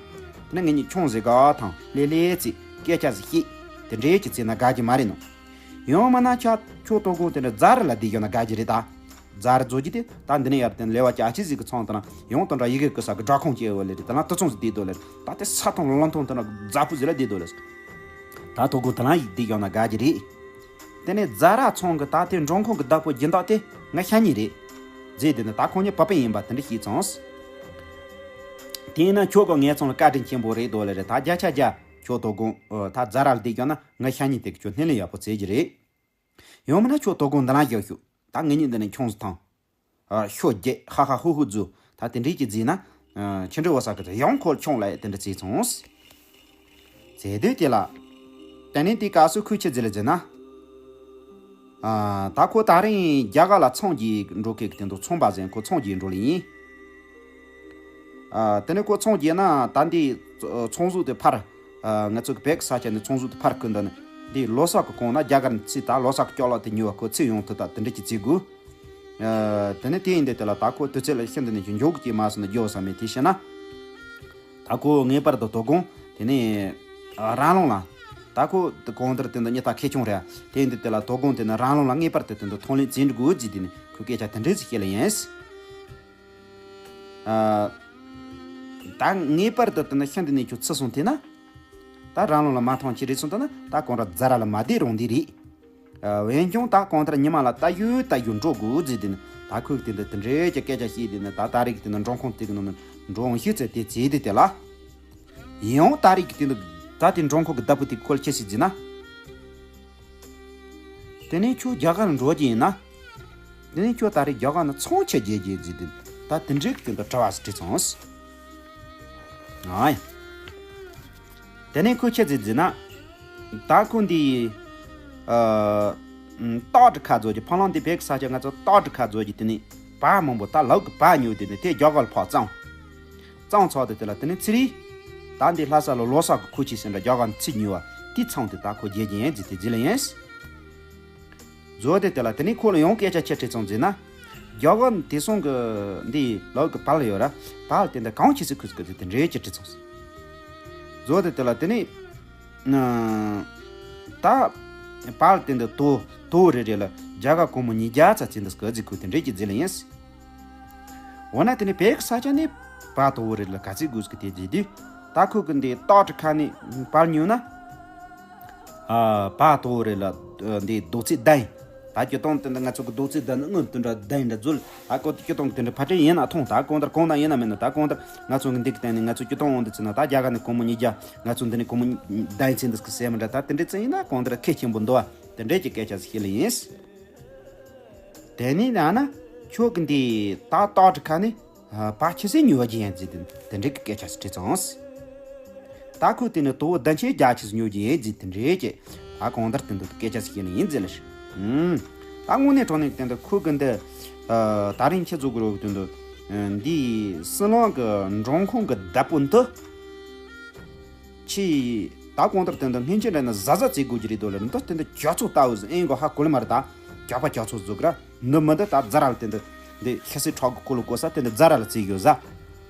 དེ་ནས་ངེད་གཉིས་ཆུང་ཟིག་ག་ཐང་ལེ་ལེ་ཚིག་སྐད་ཆ་ཟིག་བཤད། དེ་འདྲའི་གི་ཚེ་ན་དགའ་གི་མ་རེད་ནོ། ཡང་མིན་ན་ཁྱ་ཁྱོད་དོ་དགོང་དེ་འདྲ་རྫ་ར་ལ་བསྡད་ཀྱང་ན་དགའ་གི་རེད་ད། རྫ་ར་རྫོགས་ཀྱི་དེ་ད་འདི་ནས་ཡར་དེ་ལེ་བ་ཅག་ཆི་ཟིག་གི་ཚང་དེ་ན་ཡང་དེ་འདྲ་ཡི་གེ་ཀི་ས་གི་སྦྲག་ཁང་སྐྱེ་བ་ལེ་རེད། དེ་ན་དེ་ཚོང་ཟིག་བསྡད་དོ་ལེ་རེད། ད་དེ་ས་ཐང་ལམ་ཐང་དེ་ན་རྫ་ཕུ་ཟིག་ལ་བསྡད་དོ་ལེ་རེད། ད་དོ་དགོང་དེ་ལ་ཡིག་འདི་ཡོང་ན་དགའ་གི་རེད། དེ་ནས་རྫ་ར་ཚང་གི་ད་དེ་འབྲོང་ཁང་གི་བདག་པོ་སྦྱིན་བདག་དེ་ང་ཤ་ཉེ་རེད། རྫས་དེ་ནི་ད་ཁོང་གཉིས་བ་སྤུན་ཡིན་པ་དེ་འདྲ་ཤེས་ཙང་། དེས་ན་ཁྱོད་ཀྱིས་ངེད་ཚང་ལ་བཀའ་དྲིན་ཆེན་པོ་རེད་དོ་ལེ་རེད། ད་བརྒྱ་ཆ་བརྒྱ་ཁྱོད་དོ་དགོང་ད་རྫ་ར་ལ་བསྡད་ཀྱང་ན་ང་ཤ་ཉེ་དེ་གི་ཁྱོད་སྣེ་ལེན་ཡག་པོ་བྱེད་ཀྱི་རེད། ཡང་མིན་ན་ཁྱོད་དོ་དགོང་འདི་ལ་བཞག་ཤོག་ད་ངེད་གཉིས་འདི་ནས་ཁྱོངས་སུ་ཐང་། ཨ། ཤོ་རྒྱས་ཧ་ཧ་ཧུ་ཧུ་རྫུ། ད་དེ་འདྲས་ཀྱི་རྫི་ན། ཨ། ཁྱི་འདྲ་བ་ས་ཀི་ད་ཡང་ཁོལ་ཁྱོང་ལ་ཡ་དེ་འདྲ་རྫི་སོང་། རྫི་དུས་དེ་ལ། དེ་ནས་དེའི་སྐབས་སུ་ཁོས་ཆི་ཟེར་ལ་ཟེར་ན། ཨ། ད་ཁོ་ད་རིང་རྒྱ་གར་ལ་ཚོང་རྒྱག་འགྲོ་མཁན་གྱི་དེ་ཚོ་ཚོང་པ་ཟེར། ཁོ་ཚོང་རྒྱག་འགྲོ་ལེ་ཡིན། ཨ། དེ་ནས་ཁོ་ཚོང་རྒྱག་ན་ད་འདི་ཚོང་ཟོག་དེ་ཕར། ཨ། ང་ཚོ་གི་བོད་ས་ཆ་ནས་ཚོང་ཟོག་དེ་ཕར་ཁུར་འདོད་ན། འདི་ལོ་གསར་གི་གོང་ན་རྒྱ་གར་ནས་ཚུར་ད་ལོ་གསར་གི་སྐྱོ་ལག་དེ་ཉོ་བ་ཁོ་ཚུར་ཡོང་ཐུབ་ད་དེ་འདྲ་ཅིག་བྱེད་དགོས། ཨ། དེ་ནས་དེ་ཡིན་དུས་དེ་ལ་ད་ཁོ་དུས་ཚོད་ལ་ཤིན་ཏུ་ནས་ཀྱི་མགྱོགས་ཀྱི་མ་སོང་ན་འགྱོ་བསམ་མེད་དེ་བྱས་ན། ད་ཁོ་ངེས་པར་དུ་དོ་དགོང་དེ་ནས་རང་ལུང་ལ། ད་ཁོ་གང་ལྟར་དེ་འདི་གཉིད་ཐག་ཁེ་ཆུང་རེད། དེ་ཡིན་དུས་དེ་ལ་དོ་དགོང་དེ་ནས་རང་ལུང་ལ་ངེས་པར་དུ་དེ་འདི་ཐོན་ལེ་བྱེད་དགོས་ཟེར་དེ་ནས་ཁོས་སྐད་ཆ་དེ་འདྲ་ཞིག་བཤད་ལེ་ཡིན། ཨ། ད་ངེས་པར་དུ་དེ་ནས་ཤིན་ཏུ་ནས་ཁྱོད་ཚུར་སོང་དེ་ན། ད་རང་ལུང་ལ་མ་ཐོན་ཁྱེད་རེ་སོང་དེ་ན་ད་གང་ལྟར་ཛ་ར་ལ་མ་བསྡད་རུང་འདི་རེད། ཨ། འོན་ཀྱང་ད་གང་ལྟར་ཉི་མ་ལ་ད་ཡུལ་ད་ཡུལ་འགྲོ་དགོས་ཟེར་དེ་ནི་ད་ཁོས་དེ་འདི་དེ་འདྲའི་ཀྱི་སྐད་ཆ་བཤད་དེ་ནི་ད་ད་རེས་ཀྱི་དེ་ནི་འབྲོང་ཁུང་དེ་གི་ནང་ནས་འགྲོ་འོང་ཤེས་ཚེ་དེ་བྱས་དེ་དེ་ལ། ཡང་ད་རེས་ཀྱི་དེ་འདི་ད་དེ་འབྲོང་ཁུང་གི་བདག་པོ་དེ་ཁོ་ལ་ཆི་ཟེར་ཟེར་ན། དེ་ནས་ཁྱོད་རྒྱ་གར་འགྲོ་རྒྱུ་ཡིན་ན། དེ་ནས་ཁྱོད་ད་རེས་རྒྱ་གར་ན་ཚོང་ཆི་རྒྱག་རྒྱུ་ཟེར་དེ་ད་དེ་འདྲའི་གི་དེ་འདི་དྲི་བ་ཞིག་དྲིས་སོང་། ཨ་ཡ། དེ་ནས་ཁོས་ཆི་ཟེར་ཟེར་ན། ད་ཁོ་འདི། ཨ། སྟག་གྲི་ཁ་བཟོ་རྒྱུ་ཕ་ལང་འདི་བོད་ས་ཆ་ང་ཚོ་སྟག་གྲི་ཁ་བཟོ་རྒྱུ་དེ་ནས་བ་མང་པོ་ད་ལུག་གི་བ་ཉོས་དེ་ནས་དེ་རྒྱ་གར་ལ་ཕར་བཙོང་། བཙོང་ཚར་དེ་དེ་ལ་དེ་ནས་ཚེ་རིང་། ད་འདི་ལྷ་ས་ལ་ལོ་གསར་གི་ཁོ་ཆི་ཟེར་འདྲ་རྒྱ་གར་ནས་ཚུར་ཉོས་པ་དེ་ཚོང་དེ་ད་ཁོ་རྒྱག་རྒྱུ་ཡིན་ཟེར་དེ་ཟེར་ལེ་ཡིན། བཟོ་དེ་དེ་ལ་དེ་ནས་ཁོ་ལ་ཡང་སྐད་ཆ་ཆི་དྲིས་སོང་ཟེར་ན། རྒྱ་གར་དེ་སོང་གི་འདི་ལུག་གི་བལ་ཡོད་ར། བལ་དེ་འདི་གང་ཆི་ཟིག་ཁུ་ཟིག་གི་ཟིག་དེ་འདྲའི་ཆི་དྲིས་སོང་ཟེར། བཟོ་དེ་དེ་ལ་དེ་ནས། ཨ། ད་བལ་དེ་འདི་དོ་དོ་རེ་རེ་ལ་རྒྱ་གར་སྒོར་མོ་ཉིས་བརྒྱ་ཙམ་ཟིན་འདུག་གི་ཟིག་ཁུ་དེ་འདྲའི་ཆི་ཟེར་ལེ་ཡིན། འོ་ན་དེ་ནས་བོད་ས་ཆ་ནས་བལ་དོ་རེ་ལ་ག་ཚོད་དགོས་ཟིག་དེ་ཟེར་དུས། ད་ཁོ་གི་འདི་སྟག་གྲི་ཁ་ནས་བལ་ཉོས་ན། ཨ། བལ་དོ་རེ་ལ་འདི་རྡོག་ཚིག་བདུན། ད་སྤྱིར་བཏང་དེ་འདྲ་ང་ཚོ་གི་རྡོག་རྩེ་ལྡན་ནི་སྔོན་དུ་འདྲ་ལྡན་འདྲ་འཛུལ། ད་ཀོ་དེ་སྤྱིར་བཏང་དེ་འདྲ་ཕལ་ཆེར་ཡིན་ན་མཐོང་། ད་གང་ལྟར་གང་དང་ཡིན་ན་མིན་ན་ད་གང་ལྟར་ང་ཚོ་གི་འདི་གི་སྟེང་ནས་ང་ཚོ་སྤྱིར་བཏང་འོང་དུ་ཚུད་ན་ད་རྒྱ་གར་ནས་སྒོར་མོ་ཉིས་བརྒྱ། ང་ཚོ་འདི་ནས་སྒོར་མོ་བདུན་ཚིག་འདི་སྐུ་སེ་མི་འདྲ་ད་དེ་འདྲའི་ཚིག་ཡིན་ན་གང་ལྟར་ཁེ་ཆེན་པོ་འདུག་བ། དེ་འདྲའི་གི་སྐད་ཆ་ཞིག་བཤད་ལེ་ཡིན། དེ་ནས་ན་ན་ཁྱོད་གི་འདི་ད་སྟག་གྲི་ཁ་ནས། ཨ། བལ་ཆི་ཟིག་ཉོ་རྒྱུ་ཡིན་ཟེར་དེ་དེ་འདྲའི་གི་སྐད་ཆ་ཞིག་དྲིས་སོང་། ད་ཁོས་དེ་ནས་དོ་བོ་བདུན་ཆེ་བརྒྱ་ཆི་ཟིག་ཉོ་རྒྱུ་ཡིན་ཟེར་དེ་འདྲའི་གི། ད་གང་ལྟར་དེ་འདུག་སྐད་ཆ་ཞིག་བཤད་ནི་ཡིན་ཟེར་ལ་ཞིག་ཨུམ། ད་དངོས་གནས་དྲང་གནས་དེ་འདུག་ཁོ་གི་འདི། ཨ། ད་རིང་ཁྱེད་ཚོ་གི་རོགས་དེ་འདུག་ཨ། འདི་སྲིན་ལང་གི་འབྲོང་ཁུང་གི་བདག་པོ་འདི། ཆི། ད་གང་ལྟར་དེ་འདུག་སྔན་ཆད་འདྲ་ན་ཟ་ཟ་བྱེད་དགོས་ཀྱི་རེད་དོ་ལ་འདི་དེ་འདུག་ཇ་ཚོ་ལྟ་བུ་ཟིག་ཨེ་གོ་ཧ་གོ་ལ་མ་རེད་ད། ཇག་པ་ཇག་ཚོ་བཟོ་གི་ར། འདི་མི་འདི་ད་ཛ་ར་ལ་དེ་འདི། འདི་ཤ་སི་ཁྲག་གི་ཁོ་ལོ་གོ་ས་དེ་འདི་ཛ་ར་ལ་བརྩིས་ཡོད་ཟ།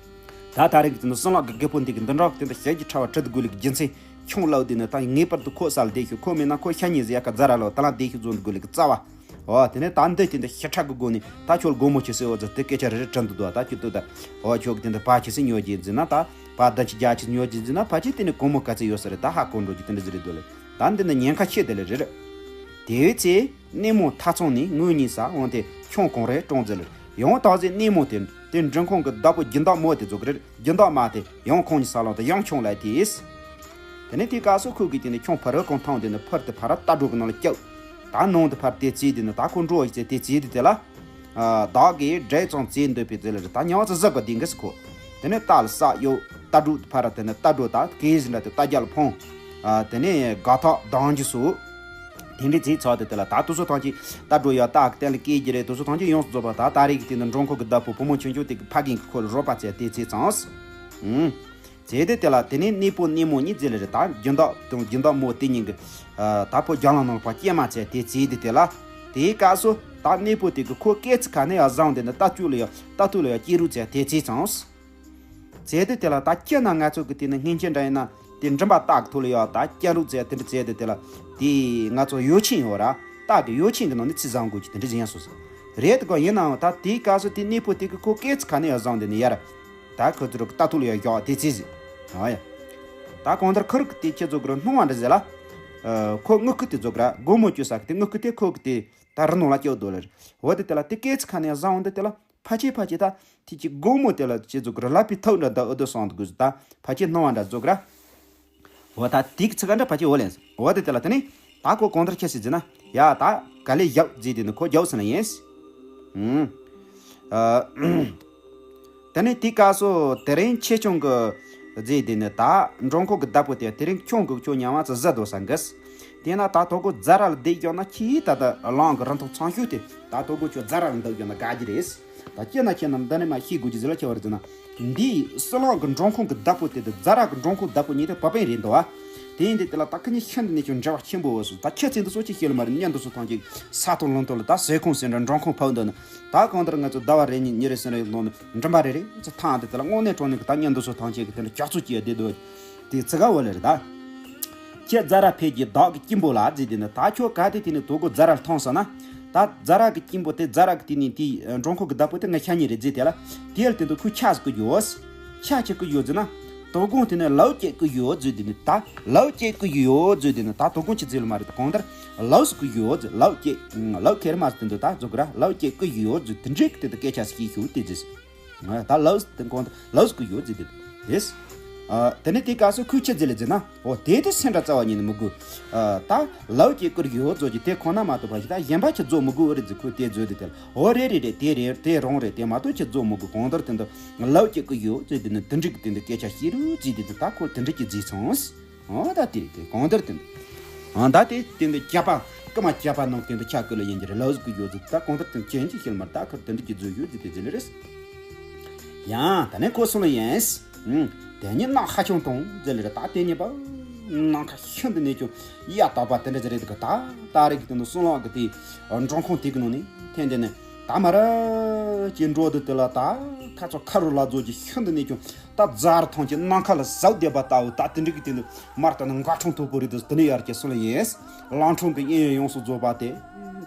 ད་ད་རིང་གི་དེ་འདི་སྲིན་ལང་གི་རྒད་པོ་འདི་གི་འདི་འདྲ་གི་དེ་འདི་ཞལ་གྱི་ཁྲ་བ་ཁྲི་དུ་དགོས་ལེ་གི་རྒྱུ་མཚན་ཁྱོང་ལའོ་དེ་ནི་ད་ངེས་པར་དུ་ཁོ་ས་ལ་བསྡད་ཤོག་ཁོ་མེད་ན་ཁོ་ཤ་ཉེ་ཟི་ཡ་ཀ་ཛ་ར་ལོ་ད་ལ་བསྡད་ཤོག་བཟོ་འདི་དགོས་ལེ་གི་རྩ་བ། འོ་དེ་ནས་ད་འདི་དེ་འདི་ཤ་ཁྲག་གི་སྒོ་ནས་ད་ཁྱོད་སྒོར་མོ་ཆི་སི་འོ་ཛ་དེ་སྐད་ཆ་རེ་རེ་དྲན་དུ་འདུག་ད་ཁྱོད་ལྟོས་ད། འོ་ཁྱོད་གི་དེ་འདི་བལ་ཆི་སི་ཉོ་རྒྱུ་ཟེར་ན་ད་བལ་ཟླ་ཆི་བརྒྱ་ཆི་ཉོ་རྒྱུ་ཟེར་ན་ཕལ་ཆེར་དེ་ནི་སྒོར་མོ་ག་ཚད་ཡོད་ས་རེད་ད་ཧ་གོ་འགྲོ་རྒྱུ་དེ་འདྲ་ཟིག་རེད་འདུག་ལེ། ད་འདི་ནི་ཉེན་ཁ་ཆེ་དེ་ལེ་རེད། དེ་བས་ཚེ། སྣེ་མོ་ཐ་ཚང་ནས་ངོས་གཉིས་ས་འོང་དེ་ཁྱོང་གང་རེ་གྲོང་ཟེར། ཡང་དག་ཟེར་སྣེ་མོ་དེ་དེ་འབྲིང་ཁོང་གི་བདག་པོ་སྦྱིན་བདག་མོ་དེ་ཚོ་གི་རེད། སྦྱིན་བདག་མ་དེ་ཡང་ཁོང་གཉིས་ས་ལོང་དེ་ཡང་ཁྱོང་ལ་དེས། དེ་ནས་དེའི་སྐབས་སུ་ཁོས་གི་དེ་ནས་ཁྱོང་ཕ་རོལ་གང་ཐང་དེ་ནས་ཕར་དེ་ཕ་ར་རྟ་སྒྲོ་གི་ནང་ལ་བསྐྱབས། ད་ནང་དེ་ཕར་དེ་བྱས་དེ་ནས་ད་ཁོ་འགྲོ་བ་ཡི་ཚེ་དེ་བྱས་དེ་དེ་ལ། བདག་གིས་འབྲས་ཙང་བྱས་འདོད་པའི་དེ་ལ་རེད་ད་ཉང་ཚ་གཟབ་ག་དེ་འགས་སུ་ཁོ། དེ་ནས་རྟ་ལ་ས་གཡོ། རྟ་སྒྲོ་ཕར་དེ་ནས་རྟ་སྒྲོ་ད་གེ་ཟིན་འདྲ་དེ་རྟ་རྒྱ་ལ་འཕོང་། ཨ། དེ་ནས་དགའ་ཐག་སྡང་རྒྱུ་སོ། དེ་འདྲའི་ཚིག་ཚོགས་དེ་དེ་ལ་ད་དུ་སུ་ཐང་ཅིག་རྟ་སྒྲོ་ཡ་རྟ་གི་སྟེང་ལ་སྐྱེས་ཀྱི་རེད་དུ་སུ་ཐང་ཅིག་ཡོངས་སུ་རྫོགས་པ་ད་ད་རེས་ཀྱི་དེ་ནས་འབྲོང་ཁོ་གི་བདག་པོ་བུ་མོ་ཆུང་ཆུང་དེ་གི་ཕ་རྒན་གི་ཁོ་ལ་རོགས་པ་བྱས་དེ་ཚིག་ཚང་། ཨུམ། བྱས་ཏེ་དེ་ལ་དེ་ནས་སྣེ་པོ་སྣེ་མོ་གཉིས་ཟེར་ལེ་རེད་ད་སྦྱིན་བདག་དང་སྦྱིན་བདག་མོ་དེ་གཉིས་ཀྱི། ཨ། ད་ཕོ་རྒྱ་ལང་ནང་ལ་ཕ་སྐྱེས་མ་བྱས་དེ་བྱས་ཏེ་དེ་ལ། དེའི་སྐབས་སུ་ད་སྣེ་པོ་དེ་གི་ཁོ་སྐེ་ཚི་ཁ་ནས་ཡར་བཟུང་དེ་ནས་རྟ་ཐུག་ལ་ཡ་རྟ་ཐུག་ལ་ཡ་སྐྱེས་རུ་བྱས་དེ་བྱས་ཙང་། བྱས་ཏེ་དེ་ལ་ད་སྤྱིར་ན་ང་ཚོ་གི་དེ་ནི་སྔན་ཆད་འདྲ་ཡིན་ན་དེ་མགྲིན་པ་སྟག་གི་ཐུག་ལ་ཡ་ད་སྐྱེས་རུ་བྱས་དེ་འདྲ་བྱས་ཏེ་དེ་ལ་དེ་ང་ཚོ་ཡོ་ཆེན་ཡོད་ར་སྟག་གི་ཡོ་ཆེན་གི་ནང་ནས་ཚི་བཟང་དགོས་ཀྱི་དེ་འདྲ་ཡིན་སོང་ཟིག་རེད་དེ་ག་ཡིན་ནའང་ད་དེའི་སྐབས་སུ་དེ་སྣེ་པོ་དེ་གི་ཁོ་སྐེ་ཚི་ཁ་ནས་ཡ་བཟུང་དེ་ནི་ཡ་ར། ད་ཁོ་ཚོ་རུ་རྟ་ཐུག་ལ་ཡ་བཞག་དེ་ཚི་ཟིག་ཨ་ཡ། ད་གང་ལྟར་ཁུར་གི་དེ་ཁྱེད་ཚོ་གི་རུ་སྣང་བ་འདྲ་ཟེར་ལ། ཨ། ཁོ་དངུལ་ཁུག་དེ་ཚོ་གི་ར་སྒོར་མོ་བཅུ་ས་གི་དེ་དངུལ་ཁུག་དེ་ཁོ་གི་དེ་ད་རི་ནང་ལ་སྐྱོག་འདུག་ལ་རེད། འོ་དེ་དེ་ལ་དེ་སྐེ་ཚི་ཁ་ནས་ཡ་བཟུང་འོང་དེ་དེ་ལ། ཕ་ཆེ་ཕ་ཆེ་ད་ཁྱེད་ཀྱི་སྒོར་མོ་དེ་ལ་ཁྱེད་ཚོ་གི་རུ་ལ་པི་ཐག་འདྲ་ད་ཨུ་དུ་སོང་དུ་དགོས་ད་ཕ་ཆེ་སྣང་བ་འདྲ་བཟོ་གི་ར། འོ་ད་དེ་གི་ཚི་ག་འདྲ་ཕ་ཆེ་འོ་ལེན་འོ་དེ་དེ་ལ་དེ་ནི་ད་ཁོ་གང་ལྟར་ཁྱེད་སི་ཟེར་ན་ཡ་ད་ག་ལེ་ཡག་ཟེར་དེ་ནི་ཁོ་རྒྱག་ཟེར་ན་ཡིན། ཨུམ། ཨ། དེ་ནི་དེ་སྐབས་སུ་དེ་རིང་ཆེ་ཆུང་གི་ཟེར་དེ་ནི་ད་འབྲོང་ཁོ་གི་བདག་པོ་དེ་དེ་རིང་ཁྱོང་གི་ཁྱོ་ཉམས་ཙི་ཟ་དོ་ས་འགས། དེས་ན་ད་དོ་གོ་རྫ་ར་ལ་བསྡད་ཡོད་ན་ཁྱི་ད་ད་གླང་གི་རིན་ཐང་ཚང་ཤོས་དེ་ད་དོ་གོ་ཁྱོད་རྫ་ར་ལ་འདུག་ཡོད་ན་དགའ་རྒྱུ་རེད། ད་ཁྱེད་ན་ཁྱེད་ན་འདི་ནས་མ་ཤེས་དགོས་ཀྱི་ཟེར་ལ་ཁྱེད་བར་ཟེར་ན། འདིའི་ཟི་ལིང་གི་འབྲོང་ཁུང་གི་བདག་པོ་དེ་དང་རྫ་ར་གི་འབྲོང་ཁུང་བདག་པོ་གཉིས་དེ་བ་སྤུན་རེད་འདུག་བ། དེ་ཡིན་དུས་དེ་ལ་ད་ཁ་ཉིན་ཤིན་ཏུ་ནས་ཀྱང་འབྲེལ་བ་ཆེན་པོ་འོས་སོང་། ད་ཁྱེད་ཚོས་འདི་ཚོ་ཅི་ཤེས་ལ་མ་རེད། མྱི་འདི་ཚོ་ཐམས་ཅད་ས་དང་ལུང་དུ་ལ་ད་ཟས་ཁུངས་ཟེར་འདྲ་འབྲོང་ཁུང་ཕབ་འདུག་ན། ད་གང་ལྟར་ང་ཚོ་ཟླ་བ་རེ་གཉིས་གཉིས་རེ་གསུམ་རེ་ལོན་ནས་མགྲིན་པ་རེ་རེ་ཚོ་ཐང་དེ་དེ་ལ་དངོས་གནས་དྲང་གནས་ཀྱི་ད་མྱི་འདི་ཚོ་ཐམས་ཅད་ཀྱི་དེ་འདྲ་ལྕགས་ཚོད་ཀྱི་བསྡད་འདུག་དེ་ཚིག་ག་བ་ལེ་རེད་ད། ཁྱེད་རྫ་ར་ཕལ་གྱི་བདག་གི་སྐྱིན་པོ་ལ་རྫི་དེ་ནི་ད་ཁྱོད་ག་དེ་དེ་ནི་དོ་གོ་རྫ་ར་ལ་ཐོང་སོང་ན། ད་རྫ་ར་གི་སྐྱིན་པོ་དེ་རྫ་ར་གི་དེ་ནི་དེ་འབྲོང་ཁུང་གི་བདག་པོ་དེ་ང་ཤ་ཉེ་རེད་རྫི་དེ་ལ། དེ་ལ་དེ་འདུག་ཁོས་ཆགས་སུ་བཀོད་རྒྱུ་ཡོད། ཤ་ཆེ་ཀུ་ཡོད་ཟེར་ན། དོ་དགོང་དེ་ནས་ལའུ་སྐྱེ་ཀུ་ཡོད་ཟེར་དེ་ནི་ད་ལའུ་སྐྱེ་ཀུ་ཡོད་ཟེར་དེ་ནི་ད་དོ་དགོང་ཆེ་ཟེར་ལ་མ་རེད། ད་གང་ལྟར་ལའུ་སུ་ཀུ་ཡོད་ཟེར་ལའུ་སྐྱེ། ལའུ་ཁེར་མ་ཟེར་དེ་འདུག་ད་རྫོགས་གི་ར་ལའུ་སྐྱེ་ཀུ་ཡོད་ཟེར་དེ་འདྲའི་གི་དེ་ད་སྐད་ཆ་ཞིག་ཤོད་དེ་ཟེར། ད་ལའུ་སུ་དེ་གང་ལྟར་ལའུ་སུ་ཀུ་ཡོད་ཟེར་དེ་དེ། དེ་ནས་དེ་སྐབས་སུ་ཁོས་ཆེ་ཟེར་ལ་ཟེར་ན། འོ་དེ་དེ་སེམས་འདྲ་རྩ་བ་ཉིད་ནས་མི་དགོས། ད་ལའུ་སྐྱེ་ཀུ་ཡོད་ཟེར་གྱི་དེ་ཁོ་ན་མ་གཏོགས་པ་ཞིག་ད་གཞན་པ་ཆེ་རྫོགས་མི་དགོས་རེད་ཟེར་ཁོས་དེ་ཟེར་དེ་དེ་ལ། འོ་རེད་རེད་རེད། དེ་རེད། དེ་རང་རེད། དེ་མ་གཏོགས་ཁྱེད་རྫོགས་མི་དགོས། གང་ལྟར་དེ་འདྲ་ལའུ་སྐྱེ་ཀུ་ཡོད་ཟེར་དེ་ནི་དེ་འགྲིག་གི་དེ་འདྲ་སྐད་ཆ་བཤད་རུ་ཟེར་དེ་དེ་ད་ཁོ་དེ་འགྲིག་གི་རྫི་སོང་། འོ་ད་དེ་རེད། དེ་གང་ལྟར་དེ་འདྲ། ཨ་ད་དེ་དེ་འདྲ་ཁྱབ་པ་ཀུ་མ་ཁྱབ་པ་ནང་དེ་འདྲ་ཆ་ཀུ་ལ་ཡིན་གྱི་རེད། ལའུ་སྐྱེ་ཀུ་ཡོད་ཟེར་ད་གང་ལྟར་དེ་ཅན་གྱི་ཤེལ་མར་ད་ཁོ་དེ་འགྲིག་གི་རྫི་ཡོད་ཟེར་དེ་ཟེར་ལེ་རེད། ཡང་ད་ནས་ཁོ་སོང་ལ་ཡིན། ཨུམ། དེ་ཉིད་ནང་ཧ་ཆུང་དང་ཟེར་ལེ་རེད། ད་དེ་ཉིད་པ་ནང་ཁ་ཤིན་ཏུ་ནས་ཀྱང་ཡ་དག་པ་དེ་འདྲ་ཟེར་རེད་གི། ད་ད་རེད་གི་དེ་ནི་སུན་ལང་གི་དེ་འབྲོང་ཁུང་དེ་གི་ནང་ནས་འཐེན་དེ་ནས་ད་མ་ར་ཅི་འགྲོ་དུ་དེ་ལ་ད་ཁ་ཚོ་ཁ་རུ་ལ་རྫོགས་ཀྱི་ཤིན་ཏུ་ནས་ཀྱང་ད་རྫ་ར་ཐང་གི་ནང་ཁ་ལ་ཟག་བསྡད་པ་ལྟ་བུ་ད་དེ་འདྲ་གི་དེ་ནི་མར་ད་ནི་འགའ་ཁྲུང་མཐུག་པོ་རེད་དུ་དེ་ནས་ཡར་གྱི་སུན་ལ་ཡིན། གླང་ཁྲུང་གི་གཡས་གཡོན་ཡོངས་སུ་རྫོགས་པ་དེ།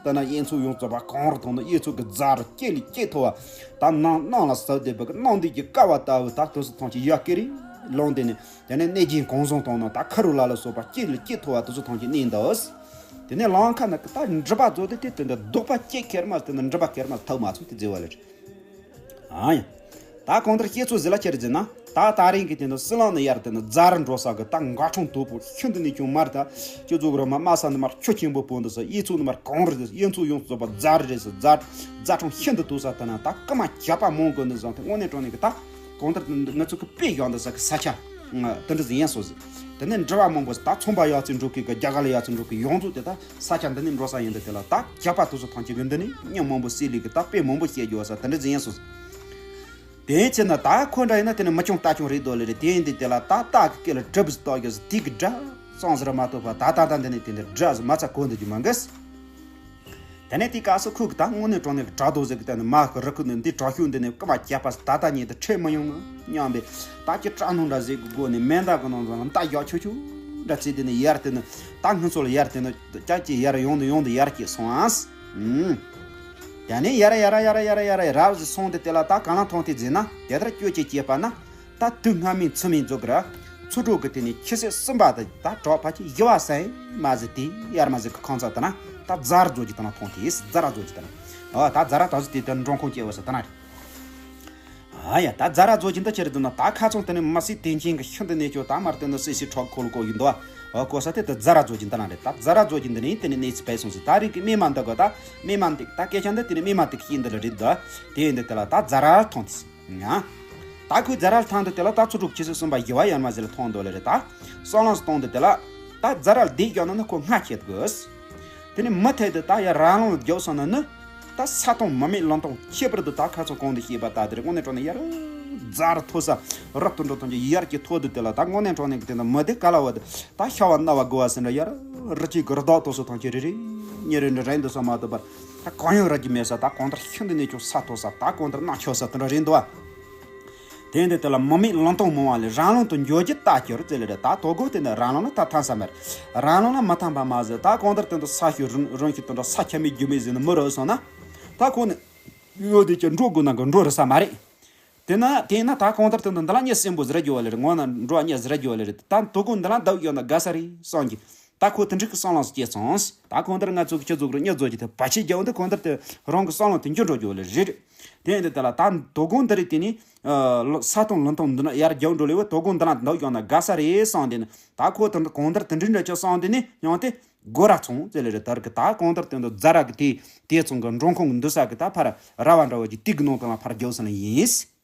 ད་ན་གཡས་མཚོ་ཡོངས་རྫོགས་པ་གང་རུ་ཐོན་ནོ། གཡས་མཚོ་གི་རྫ་རུ་སྐྱེ་ལས་སྐྱེ་མཐོ་བ། ད་ནང་ནང་ལ་ཟག་བསྡད་པ་གི་ནང་འདི་གི་ཀ་བ་ལྟ་བུ་ད་དུ་སུ་ཐང་གི་ཡ་སྐེ་རི་ལོང་དེ་ནི་དེ་ནས་གནས་ཀྱི་གང་བཟང་བཏང་ན་ད་ཁ་རུ་ལ་ལ་སོགས་པ་སྐྱེ་ལས་སྐྱེ་མཐོ་བ་དུ་སུ་ཐང་གི་གནས་འདུག་དེ་ནས་ལང་ཁ་ན་ད་འགྲུལ་པ་རྫོགས་དེ་དེ་དེ་འདྲ་ལྡོག་པ་སྐྱེ་ཁེར་མ་དེ་ནི་འགྲུལ་པ་ཁེར་མ་ཐོག་མ་ཚུགས་དེ་མཛེས་བ་ལ་རེད། ཨ་ཡ། ད་གང་ལྟར་ཁྱེད་ཚོ་ཟི་ལ་ཁྱེར་ཟིན་ན་ད་ད་རིང་གི་དེ་ནི་སི་ལང་ནི་ཡར་དེ་ནི་རྫ་རུ་འགྲོ་ས་གི་ད་འགའ་ཁྲུང་དོ་པོ་ཤིན་ཏུ་ནས་ཀྱང་མར་ད་ཁྱེད་ཚོ་གི་རོ་མ་དམའ་ས་ནི་མར་ཆུ་ཆེན་པོ་པོ་འདི་ས་གཡས་མཚོ་ནི་མར་གང་རེད། གཡས་མཚོ་ཡོངས་རྫོགས་པ་རྫ་རུ་རེད་ས་རྫ་རྫ་ཁྲུང་ཤིན་ཏུ་དོ་ས་ད་ན་ད་ཀུ་མ་ཁྱབ་པ་མང་གི་ནི་བཟང་དེ་དངོས་གནས་དྲང་གནས་གི་ད་གང་ལྟར་ང་ཚོ་གི་དཔེ་ཡག་འདི་ས་གི་ས་ཆ་དེ་འདྲ་ཟིན་ཡན་སོ་ཟིན་དེ་ནི་འགྲུལ་བ་མང་པོ་ད་ཚོང་པ་ཡག་ཚོད་འགྲོ་གི་གི་རྒྱ་གར་ལ་ཡག་ཚོད་འགྲོ་གི་རྒྱ་གར་ལ་ཡག་ཚོད་དེ་ད། ས་ཆ་འདི་ནས་འགྲོ་ས་ཡིན་འདི་དེ་ལ་ད་རྒྱ་པ་དུ་སུ་ཐང་ཆེ་གི་འདི་ནས་མྱི་མང་པོ་སྲིད་ལས་གི་ད་དཔེ་མང་པོ་བཤད་རྒྱུ་བ་ས་དེ་འདྲ་ཟིན་ཡང་སོ། དེ་ཡིན་ཕྱིར་ན་ད་ཁོ་འདྲ་ཡིན་ན་དེ་ནས་མི་ཆུང་ལྟ་ཆུང་རེད་དོ་ལེ་རེད། དེ་ཡིན་འདི་དེ་ལ་ད་སྟག་གི་སྐེ་ལ་གྲི་བུ་ཟིག་བཏགས་རྒྱུ་ཟིག་དེ་གི་དགྲ་སང་ཟེར་མ་གཏོགས་པ་ད་ད་ད་འདི་ནས་དེ་འདྲ་དགྲ་ཟིག་མ་ཚ་གོ་འདི་རྒྱུ་མ་འགས། དེ་ནས་དེ་སྐབས་སུ་ཁོ་གི་ད་དངོས་གནས་དྲང་གནས་གི་དྲག་རྡོ་ཟེར་གི་ད་ནི་མ་གི་རི་ཁུག་ནས་འདི་དྲག་ཤུགས་འདི་ནས་ཀུ་མ་རྒྱ་པ་ད་ལྟ་ཉིད་དུ་ཁྲིད་མི་ཡོང་ངམ་སྙམ་པའི་ད་ཀྱི་སྐྲག་སྣང་འདྲ་ཟེར་གི་སྒོ་ནས་མེ་མདའ་གི་ནང་དུ་མདའ་ཡག་ཆོག་ཆོག་འདྲ་བྱས་དེ་ནས་ཡར་དེ་ནི་ད་ང་ཚོ་ལ་ཡར་དེ་ནི་ཀྱག་ཀྱི་ཡར་ཡོང་དུ་ཡོང་དུ་ཡར་སྐྱེས་སོང་ཨང་། ཨུམ། དེ་ནས་ཡར་ཡར་ཡར་ཡར་ཡར་ཡར་རབ་ཟིག་སོང་སྟེ་དེ་ལ་ད་ག་ལ་མཐོང་སྟེ་ཟེར་ན་དེ་ལྟར་སྐྱོ་ཅེས་སྐྱེས་པ་ན། ད་དུས་སྔ་མའི་མཚུངས་མིན་རྫོགས་ཀྱི་ར། ཚུར་འགྲོ་གི་དེ་ནས་ཁྱི་སེར་གསུམ་པ་དེ་ད་གྲོགས་ཕ་ཆེ་ཡི་བ་སའི་མ་ཟི་དེ་ཡར་མ་ཟི་གི་ཁང་ཚ་དེ་ན་ད་རྫ་ར་རྫོགས་ཀྱི་དེ་ན་མཐོང་དེ་རྫ་ར་རྫོགས་ཀྱི་དེ་ན། ཨ་ད་རྫ་ར་ད་ཟི་དེ་དེ་འབྲོང་ཁུང་སྐྱེ་བ་ས་དེ་ན་རེད། ཨ་ཡ་ད་རྫ་ར་རྫོགས་ཀྱི་འདི་ཆེ་རེད་འདུག་ན་ད་ཁ་ཚང་དེ་ནས་མ་སི་དེ་ཅན་གི་ཤིན་ཏུ་གནས་ཀྱོ་ད་མར་དེ་ནི་སི་སི་ཁྲོག་ཁོལ་ཀོ་ཡིན་འདུག་ཨ། ཨ་གོ་ས་དེ་དེ་རྫ་ར་རྫོགས་ཀྱི་དེ་ན་རེད། ད་རྫ་ར་རྫོགས་ཀྱི་འདི་ནས་དེ་ནས་གནས་ཚུལ་སྤེལ་སོང་ཟི་ད་རིང་གི་མི་མ་འདི་ག་ད་མི་མ་འདི་ད་སྐད་ཆ་འདི་དེ་ནས་མི་མ་འདི་གི་ཤིན་འདི་ལ་རེད་འདུག་ཨ། དེ་ཡིན་འདི་དེ་ལ་ད་རྫ་ར་མཐོང་དེ་སི། ཡ། ད་ཁོས་རྫ་ར་ལ་ཐང་དུ་དེ་ལ་ད་ཚུར་འགྲོ་ཁྱི་སེར་གསུམ་པ་ཡི་བ་ཡར་མ་ཟི་ལ་མཐོང་འདུག་ལེ་རེད་ད། སང་ལངས་སུ་གཏོང་དུ་དེ་ལ། ད་རྫ་ར་ལ་བསྡད་རྒྱག་ན་ནི་ཁོ་སྔ་ཁྱེད་དགོས། དེ་ནས་མུ་མཐུད་དུ་ད་ཡར་རང་ལུང་ལ་རྒྱུགས་སོང་ན་ནི། ད་ས་དང་མི་མེད་ལུང་སྟོང་ཁྱད་པར་དུ་ད་ཁ་ཚང་གོང་དུ་བཤད་པ་ད་དེ་རེད། དངོས་གནས་དྲང་གནས་ཡར་རྫ་ར་མཐོ་ས་རབ་ཏུ་འགྲོ་ཐང་གི་ཡར་གྱི་མཐོ་དུ་དེ་ལ་ད་དངོས་གནས་དྲང་གནས་ཀྱི་དེ་ན་མི་དེ་ག་ལ་བ་དེ་ད་ཤ་བ་སྣ་བ་དགུ་བ་ཟེར་འདྲ་ཡར་རི་སྐྱེས་གི་རི་དྭགས་དོ་སོ་ཐང་གི་རེ་རེ་གཉིས་རེ་འདྲ་རེད་འདུག་ས་མ་གཏོགས་པར་ད་གང་ཡང་ར་གི་མེད་ས། ད་གང་ལྟར་ཤིན་ཏུ་གནས་ཀྱོ་ས་མཐོ་ས་ད་གང་ལྟར་གནག་ཆགས་ས་དེ་འདྲ་རེད་འདུག་བ། དེ་འདི་དེ་ལ་མི་མེད་ལུང་སྟོང་མང་བ་ལས་རང་ལུང་དུ་འགྱོ་རྒྱུ་ལྟ་གྱུར་ཟེར་ལེ་རེད། ད་དོ་གོ་དེ་ནི་རང་ལུང་ལ་ད་ཐང་ས་མེད། རང་ལུང་ལ་མི་ཐང་པ་མ་ཟད་ད་གང་ལྟར་དེ་འདི་ས་ཤུ་རུང་རུང་ཤུ་དེ་འདྲ་ས་ཁྱ་མི་རྒྱུ་མེད་ཟེར་ནི་མི་རོ་སོང་ན། ད་ཁོ་ནི་ཡོད་དེ་ཀྱི་འགྲོ་དགོས་ན་གི་འགྲོ་རུ་ས་མ་རེད། དེ་ན་དེ་ན་ད་གང་ལྟར་དེ་འདི་འདི་ལ་གཉིད་སྲིན་པོ་ཟེར་རྒྱུ་བ་ལེ་རེད། ངོ་ན་འགྲོ་བ་གཉིད་ཟེར་རྒྱུ་བ་ལེ་རེད། ད་དོ་གོ་འདི་ལ་འདབ་ཡོད་ན་དགའ་ས་རེད་སོང་གི། ད་ཁོ་དེ་འདྲ་གི་སང་ལངས་སུ་སྐྱེས་སོང་། ད་གང་ལྟར་ང་ཚོ་གི་སྤྱི་ཚོགས་ཀྱི་གཉིད་རྫོགས་ཀྱི་དེ་བ་ཆེ་རྒྱབ་འདི་གང་ལྟར་དེ་རང་གི་སང་ལངས་དེ་འགྱུར་འགྲོ་རྒྱུ་ལེ་རེད། དེ་ཡིན་དུས་དེ་ལ་ད་དོ་དགོང་འདི་རེད། དེ་ནི་ས་དང་ལུང་སྟོང་འདི་ན་ཡར་རྒྱབ་འགྲོ་ལེ་བ་དོ་དགོང་འདི་ལ་འདི་ཡོང་ན་དགའ་ས་རེད་སང་དེ་ནི་ད་ཁོ་དེ་འདྲ་གང་ལྟར་དེ་འདྲ་འདྲ་ཅོ་སང་དེ་ནི་ཡང་དེ་སྒོ་ར་ཚོང་ཟེར་ལེ་རེད། དར་གི་ད་གང་ལྟར་དེ་འདི་རྫ་ར་གི་དེ་དེ་ཚོང་གི་འབྲོང་ཁུང་གི་འདུ་ས་གི་ད་ཕར་ར་བ་འདྲ་བ་གི་དེ་གི་ནང་དུ་ལ་ཕར་རྒྱབ་སོང་ལེ་ཡིན།